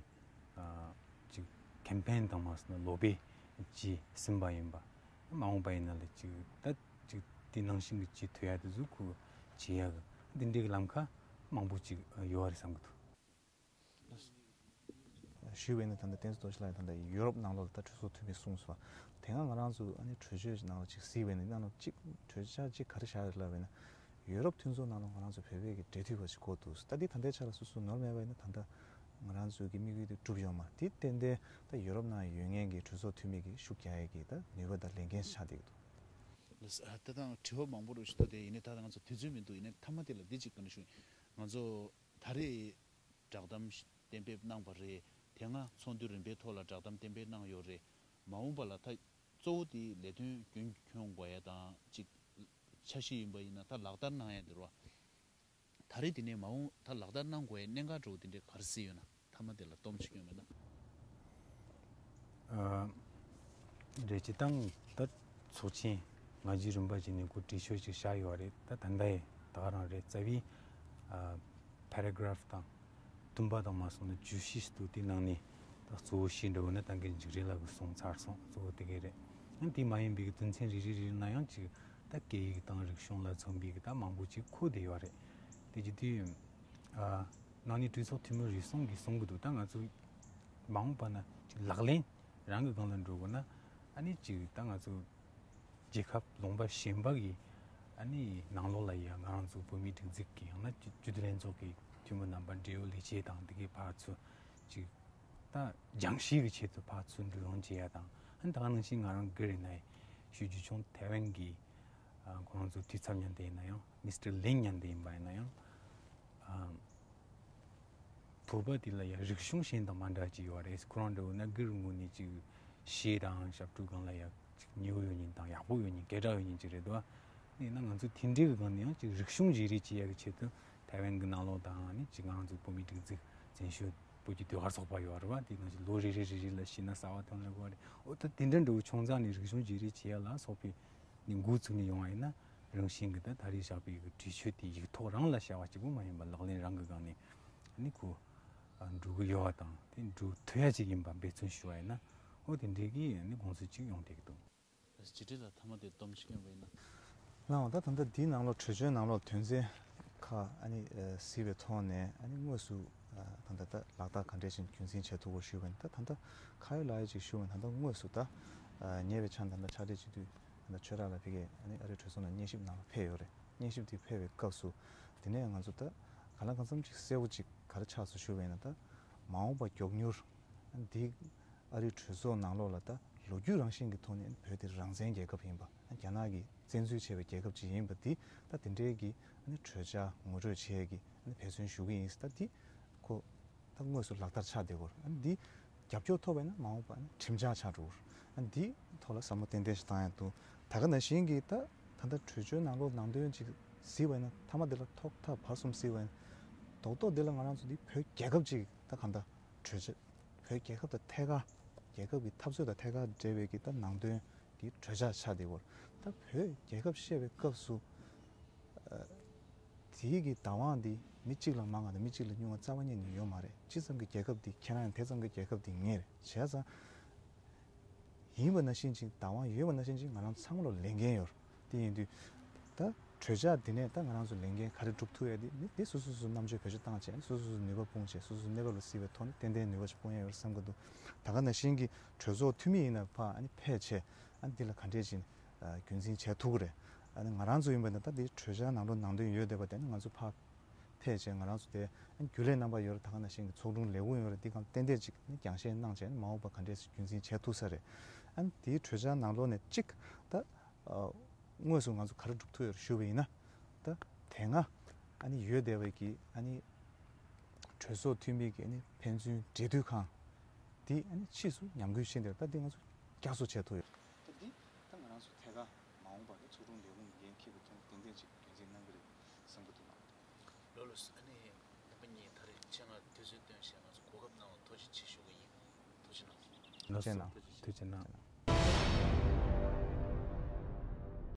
ཨ་ཅིག་ཀེམ་པེན་དང་མ་སོང་ན་ལོ་བེ་ཅིག་ཟིན་པ་ཡིན་པ། མ་འོངས་པ་ཡིན་ན་ལ་ཅིག་ད་ཅིག་དེ་ནང་བཞིན་གི་ཅིག་ཐོས་ཡ་དེ་ཟུག་གུ་བྱེད་ཡ་གི་དེ་འདྲའི་གི་ལམ་ཁ་མང་པོ་ཅིག་ཡོད་རེད་བསམ་གི་འདུག་ཞུས་པ་ཡིན་ན་ད་ལྟ་བསྟན་འཛིན་རྡོ་རྗེ་ལགས་ད་ལྟ་ཡུ་རོབ་ནང་ལོགས་ལ་ད་གྲོས་ཚོགས་འཐུས་མི་གསུངས་སོང་། དེ་སྔ་ང་རང་ཚོ་ཨ་ནི་གྲོས་ཆོད་ནང་ལ་ཅིག་གཟིགས་པ་ཡིན་ན་ནང་ལ་ཅིག་གྲོས་འཆར་ཅིག་ག་རེ་བཞག་ཡོད་ལབ་པ་ཡིན་ན། ཡུ་རོབ་མཐུན་ཚོགས་ནང་ལ་ང་རང་ཚོ་བོད་པའི་གི་འབྲེལ་མཐུད་པ་ཅིག་དགོས་འདུག་ད་འདི་ད་ལྟའི་ཆ་ལ་སོ་སོ་ནོར་མེད་པ་ཡིན་ན་ད་ལྟ་ང་རང་ཚོའི་གི་དམིགས་ཡུལ་དེ་གྲུབ་ཡོད་མ་རེད། དེ་ཏན་ཏན་ད་ཡུ་རོབ་ནང་ཡོད་མཁན་གི་གྲོས་ཚོགས་འཐུས་མི་གི་ཤུགས་རྒྱག་ཡས་གི་ད་ནུས་པ་དང་ལས་འགན་ཆགས་བསྡད་ཀྱི་འདུག་ལགས་སོ། ད་དང་དྲི་བ་མང་པོ་རུ་ཞིག་འདུག་དེ་ཡིན་ནའི་ད་ང་ཚོ་དུས་ཚོད་མི་འདུག་ཡིན་ནའི་མཐའ་མ་དེ་ལ་འདི་གཅིག་ག་ནས་ཞུ། ང་ཚོ་ད་རེས་བསྒྲགས་གཏམ་གཏན་འབེབས་གནང་བ་རེད། དེ་སྔ་ཚོགས་འདུ་རིམ་པའི་ཐོག་ལ་བསྒྲགས་གཏམ་གཏན་འབེབས་གནང་ཡོད་རེད། མ་འོངས་པ་ལ་ད་གཙོ་བོ་དེ་ལས་དོན་རྒྱུན་འཁྱོངས་དགོས་ཡ་དང་གཅིག་འཆར་གཞི་ཡིན་པ་ཡིན་ན་ད་ལག་བསྟར་གནང་ཡ་དེ་རེད་བ། ད་རེས་དེ་ནས་མ་འོངས་ད་ལག་བསྟར་གནང་དགོས་ཡ་གནད་འགག་འདྲ་བོ་དེ་འདྲའི་ག་རེ་གཟིགས་ཡོད་ན་མཐའ་མ་དེ་ལ་སྟོབས་ཤིག་སྐྱོན་མེད་ན། ཨ་རེད། སྤྱི་བཏང་ད་ཚོགས་ཆེན་ང་ཚོའི་རིམ་པ་བྱས་ནས་ཁོ་གྲོས་ཆོད་ཅིག་བཞག་ཡོད་རེད། ད་ད་ལྟ་ཡི་ད་ག་རང་རེད། རྩ་བའི་ཨ་paragraph་དང་བདུན་པ་དང་མ་སོང་ན་བཅུ་བཞི་ཞིག་འདུག་དེ་ནང་ནས་ད་གཙོ་བོ་བཞི་འདྲ་བོ་ན་ད་གིན་འཇིགས་རེ་ལ་གི་གསུངས་ཚར་སོང་། གཙོ་བོ་དེ་གས་རེད། ཡང་དེ་མ་ཡིན་པའི་གི་དོན་ཚན་རེ་རེ་རེ་ན་ཡང་ཅིག་ད་སྐད་ཡིག་དང་རིག་གཞུང་ལ་མཚོན་པའི་གི་ད་མང་པོ་ཅིག་འཁོད་བསྡད་ཡོད་རེད། དེ་བྱེད་དུས་ཨ་ནང་ནས་གྲོས་ཚོགས་འཐུས་མི་རེ་ཟུང་གིས་གསུང་གི་འདུག་ད་ང་ཚོ་མ་འོངས་པ་ན་ཅིག་ལག་ལེན་རང་གི་སྒང་ལ་འགྲོ་དགོས་ན་ཨ་ནི་ཅིག་ད་ང་ཚོ་རྒྱལ་ཁབ་ལུང་པ་གཞན་པ་གི་ཨ་ནི་ནང་ལོགས་ལ་ཡ་ང་རང་ཚོ་བོད་མིའི་སྒྲིག་འཛུགས་ཀྱི་ཡང་ན་སྤྱི་འཐུས་ལྷན་ཚོགས་ཀྱི་འཐུས་མི་རྣམ་པ་འབྲེལ་ཡོད་ལས་བྱེད་དང་དེ་གའི་ཕར་ཚུར་ཅིག་ད་སྦྱང་ཤེས་ཀྱི་ཆེད་དུ་ཕར་ཚུར་འགྲོ་ཡོང་བྱེད་ཡ་དང་། ཨ་ནི་ད་ག་ནང་བཞིན་ང་རང་སྒེར་ཡིན་ན་ཞུ་རྒྱུ་བྱུང་། ཐའེ་ཝན་གྱི་ཨ་ཁོ་རང་ཚོ་འཐུས་ཚབ་མཉམ་དུ་ཡིན་ན་ཡང་། མི་སི་ཊར་ལིན་མཉམ་དུ་ཡིན་པ་ཡིན་ན་ཡང་། ཨ་བོད་པ་དེ་ལ་ཡང་རིག་གཞུང་གཞན་དང་མ་འདྲ་ཅིག་ཡོད་རེད། ཁོ་རང་འདྲ་བོ་ན་སྒེར་ངོས་ནས་ཅིག་གཞས་དང་ཞབས་བྲོ་སྒང་ལ་ཡང་ཅིག་ཉེ་བོ་ཡོད་མཁན་དང་ཡག་པོ་ཡོད་མཁན་སྐད་གྲགས་ཡོད་མཁན་ཅིག་རེད་འདུག་ཡིན་ན་ང་ཚོ་དེ་འདྲའི་གི་སྒང་ནས་ཡང་ཅིག་རིག་གཞུང་བརྗེ་རེས་བྱེད་ཡ་གི་ཆེད་དུ་ཐའེ་ཝན་གི་ནང་ལོགས་དང་ནི་ཅིག་ང་རང་ཚོ་བོད་མིའི་སྒྲིག་འཛུགས་བཙན་བྱོལ་བོད་ཀྱི་ཟློས་གར་ཚོགས་པ་ཡོད་རེད་བ། དེ་ནང་བཞིན་ལོ་རེ་རེ་རེ་རེ་ལ་ཤེས་ན་གསར་བ་ཐོན་ལ་དགོས་རེད། འོ་ད་དེ་འདྲ་འདྲ་བོ་ཆུང་ཙག་ནས་རིག་གཞུང་བརྗེ་རེས་བྱེད་ཡ་ལ་སོགས་པའི་ནི་འགོ་བཙུགས་ནས་ཡོང་བ་ཡིན་ན། རང་བཞིན་གྱི་ད་ད་རེས་བཞག་པའི་གི་གྲོས་ཆོད་དེ་ཡིག་ཐོག་རང་ལ་བཞག་པ་གཅིག་པུ་མ་ཡིན་པར་ལག་ལེན་རང་གི་སྒང་ནས་ནི་ཁོ་འགྲོ་གི་ཡོད་པ་དང་། དེ་འགྲོ་ཐུབ་ཡ་ཅིག་ཡིན་པ་འབད་བརྩོན་ཞུ་བ་ཡིན་ན། འོ་དེ་འདྲའི་གི་ནི་དགོངས་ཚུལ་ཅིག་ཡོང་བསྡད་ཀྱི་འདུག་སྤྱི་འཐུས་ལ་མཐའ་མ་དེ་སྡོམ་ཞིག་སྐྱོན་པ་ཡིན་ན། ལགས་འོང་། ད་ད་ལྟ་འདིའི་ནང་ལོགས་གྲོས་ཆོད་ནང་ལོགས་དོན་ཚན་ཁག་ཨ་ནི་གཟིགས་པའི་ཐོག་ནས་ཨ་ནི་དངོས་སུ་ད་ལྟ་ད་ལག་བསྟར་ག་འདྲས་ཤིག་རྒྱུན་འཛིན་བྱེད་ཐུབ་དགོས་ཞུས་པ་ཡིན་ན། ད་ད་ལྟ་ཁ་ཡོད་ལག་ཡོད་ཅིག་ཞུས་པ་ཡིན་ན། ད་ལྟ་དངོས་སུ་ད་ཉེ་བའི་ཆར་ད་ལྟ་ཕྱག་སྦྲེལ་སྤྱི་འཐུས་ད་ལྟ་ཆོས་གྲགས་ལགས་ཕ་གིར་ཨ་ནི་ཨ་རིའི་གྲོས་ཚོགས་ནང་མཉེན་ཞིབ་གནང་བར་ཕེབས་ཡོད་རེད། མཉེན་ཞིབ་དེ་ཕེབས་པའི་སྐབས་སུ་དེ་ནས་ང་ཚོ་ད་གང་ལ་གང་འཚམ་ཅིག་གསལ་པོ་ཅིག་ག་རེ་ཆགས་སོང་ཞུས་པ་ཡིན་ན། ད་མ་འོངས་པ་མགྱོགས་མྱུར་འདི་ཨ་རིའི་གྲོས་ཚོགས་ནང་ལོགས་ལ་ད་ལོ་རྒྱུས་རང་བཞིན་གྱི་ཐོག་ནས་བོད་དེ་རང་བཙན་རྒྱལ་ཁབ་ཡིན་པ། རྒྱ་ནག་གིས་བཙན་འཛུལ་བྱས་པའི་རྒྱལ་ཁབ་ཅིག་ཡིན་པ་འདི་ད་དེ་འདྲའི་གི་གྲོས་འཆར་ངོ་སྤྲོད་བྱས་ཀྱི་འབད་བརྩོན་ཞུ་གི་ཡིན། ད་འདི་ཁོ་ད་དངོས་སུ་ལག་བསྟར་ཆགས་བསྡད་ཡོད་རེད། འདི་རྒྱབ་སྐྱོར་ཐོབ་པ་ཡིན་ན་མ་འོངས་པ་ཁྲིམས་འཆར་ཆགས་འགྲོ་གི་རེད། འདི་ཐོག་ལ་བསམ་བློ་ཏན་ཏན་ཞིག་བཏང་ཡ་འདུག་ད་ག་ནང་བཞིན་གྱི་ད་ད་ལྟ་གྲོས་ཆོད་ནང་ལོགས་ནང་དོན་ཅིག་གཟིགས་པ་ཡིན་ན། མཐའ་མ་འདི་ལ་ཐོག་མཐའ་བར་གསུམ་གཟིགས་པ་ཡིན་ན། རྡོག་རྡོག་འདི་ལ་ང་རང་ཚོ་འདི་བོད་རྒྱལ་ཁབ་ཅིག་ད་གང་ལྟར་གྲོས་ཆོད། བོད་རྒྱལ་ཁབ་དང་ཐད་ཀར། རྒྱལ་ཁབ་ཀྱི་འཐབ་རྩོད་དང་ཐད་ཀར་འབྲེལ་བའི་གི་ད་ནང་དོན་གྱི་གྲོས་འཆར་ཆགས་བསྡད་ཡོད་རེད། ད་བོད་རྒྱལ་ཁབ་བཤད་པའི་སྐབས་སུ་ཨ་དེའི་གི་བདག་དབང་འདི་མི་གཅིག་ལ་མང་བ་དང་མི་གཅིག་ལ་ཉུང་བ་རྩ་བ་ཉིད་ནས་ཡོད་མ་རེད། ཅི་ཙམ་གྱི་རྒྱལ་ཁབ་འདི་ཁྱེད་རང་ཡིན། དེ་ཙམ་གྱི་རྒྱལ་ཁབ་འདི་ངའི་རེད། བྱས་ཙང་ཡིན་པ་ནང་བཞིན་ཅིག་བདག་དབང་ཡོད་པ་ནང་བཞིན་ཅིག་ང་རང་ཚང་མ་ལ་ལས་འགན་ཡོད་རེད། དེ་ཡིན་དུས་ད་ གྲོས་འཆར་འདི་ནས་ད་ང་རང་ཚོ་ལས་འགན་ག་རེ་སྒྲུབ་ཐུབ་ཡ་འདི་ནི་དེ་སོ་སོ་སོ་རྣམ་དཔྱོད་བེད་སྤྱོད་བཏང་བྱས་ནས་སོ་སོ་སོ་ནུས་པ་སྤུངས་བྱས་སོ་སོ་གནས་བབ་ལ་གཟིགས་པའི་ཐོག་ནས་ཏན་ཏན་ནུས་པ་ཅིག་སྤུངས་ཡ་ཡོད་རེད་བསམ་གྱི་འདུག་ད་ག་ནང་བཞིན་གྱི་གྲོས་ཚོགས་འཐུས་མི་ཡིན་ན་ཕར་ཨ་ནི་ཕེབས་བྱས་ཨ་ནི་འདི་ལ་ག་འདྲས་ཅིག་རྒྱུན་འཛིན་བྱས་ཐུབ་ཀྱི་རེད། ཨ་ནི་ང་རང་ཚོ་ཡིན་པ་ན་ད་འདི་གྲོས་འཆར་ནང་ལོགས་ནང་དོན་ཡོད་བསྡད་པ་དེ་ནི་ང་ཚོ་ཕར་ཕེབས་བྱས་ང་རང་ཚོ་དེ་རྒྱུན་ལས་རྣམ་པ་ཡོད་རེད། ད་ག་ནང་བཞིན་གྱི་ཚོགས་དྲུང་ལས་ཁུངས་ཡོད་རེད། འདི་གང་ཏན་ཏན་ཅིག་ནི་རྒྱང་བཤད་གནང་བྱས་ནས་མ་འོངས་པ་ག་འདྲས་སེ་རྒྱུན་འཛིན་བྱས་ཐུབ་ས་རེད། ཨ་ནི་དེའི་གྲོས་འཆར་ནང་ལོགས་ནས་གཅིག་ད་དངོས་སུ་ང་ཚོ་ག་རེ་སྒྲུབ་ཐུབ་ཡོད་རེད་ཞུ་བ་ཡིན་ན་ད་དེ་སྔ་ཨ་ནི་ཡོད་བསྡད་པའི་གི་ཨ་ནི་གྲོས་ཚོགས་འཐུས་མི་གི་ཨ་ནི་ཕན་ཚུན་འབྲེལ་མཐུད་ཁང་འདི་ཨ་ནི་ཕྱིས་སུ་ཉམས་རྒུད་ཕྱིན་བསྡད་རེད། ད་འདི་ང་ཚོ་བསྐྱར་གསོ་བྱས་ཐུབ་ཡོད། ད་འདི་ད་ང་རང་ཚོ་ཐད་ཀར་མ་འོངས་པར་ད་ཚོགས་དྲུང་ལས་ཁུངས་འགན་འཁྱེར་བའི་ཐོག་ཏན་ཏན་ཅིག་རྒྱུན་འཛིན་གནང་གི་རེད་བསམ་གྱི་འདུག་ལགས། ལགས་ལགས་སོ། ཨ་ནི་རྣམ་པ་གཉིས་ད་རེས་ཆེད་མངགས་དུས་ཚོད་བཏོན་བྱས་ང་ཚོ་གོ་སྐབས་གནང་བར་ཐུགས་རྗེ་ཆེ་ཞུ་གི་ཡིན། ཐུགས་རྗེ་གནང་། ལགས་སོ། ཐུགས་རྗེ་གནང་།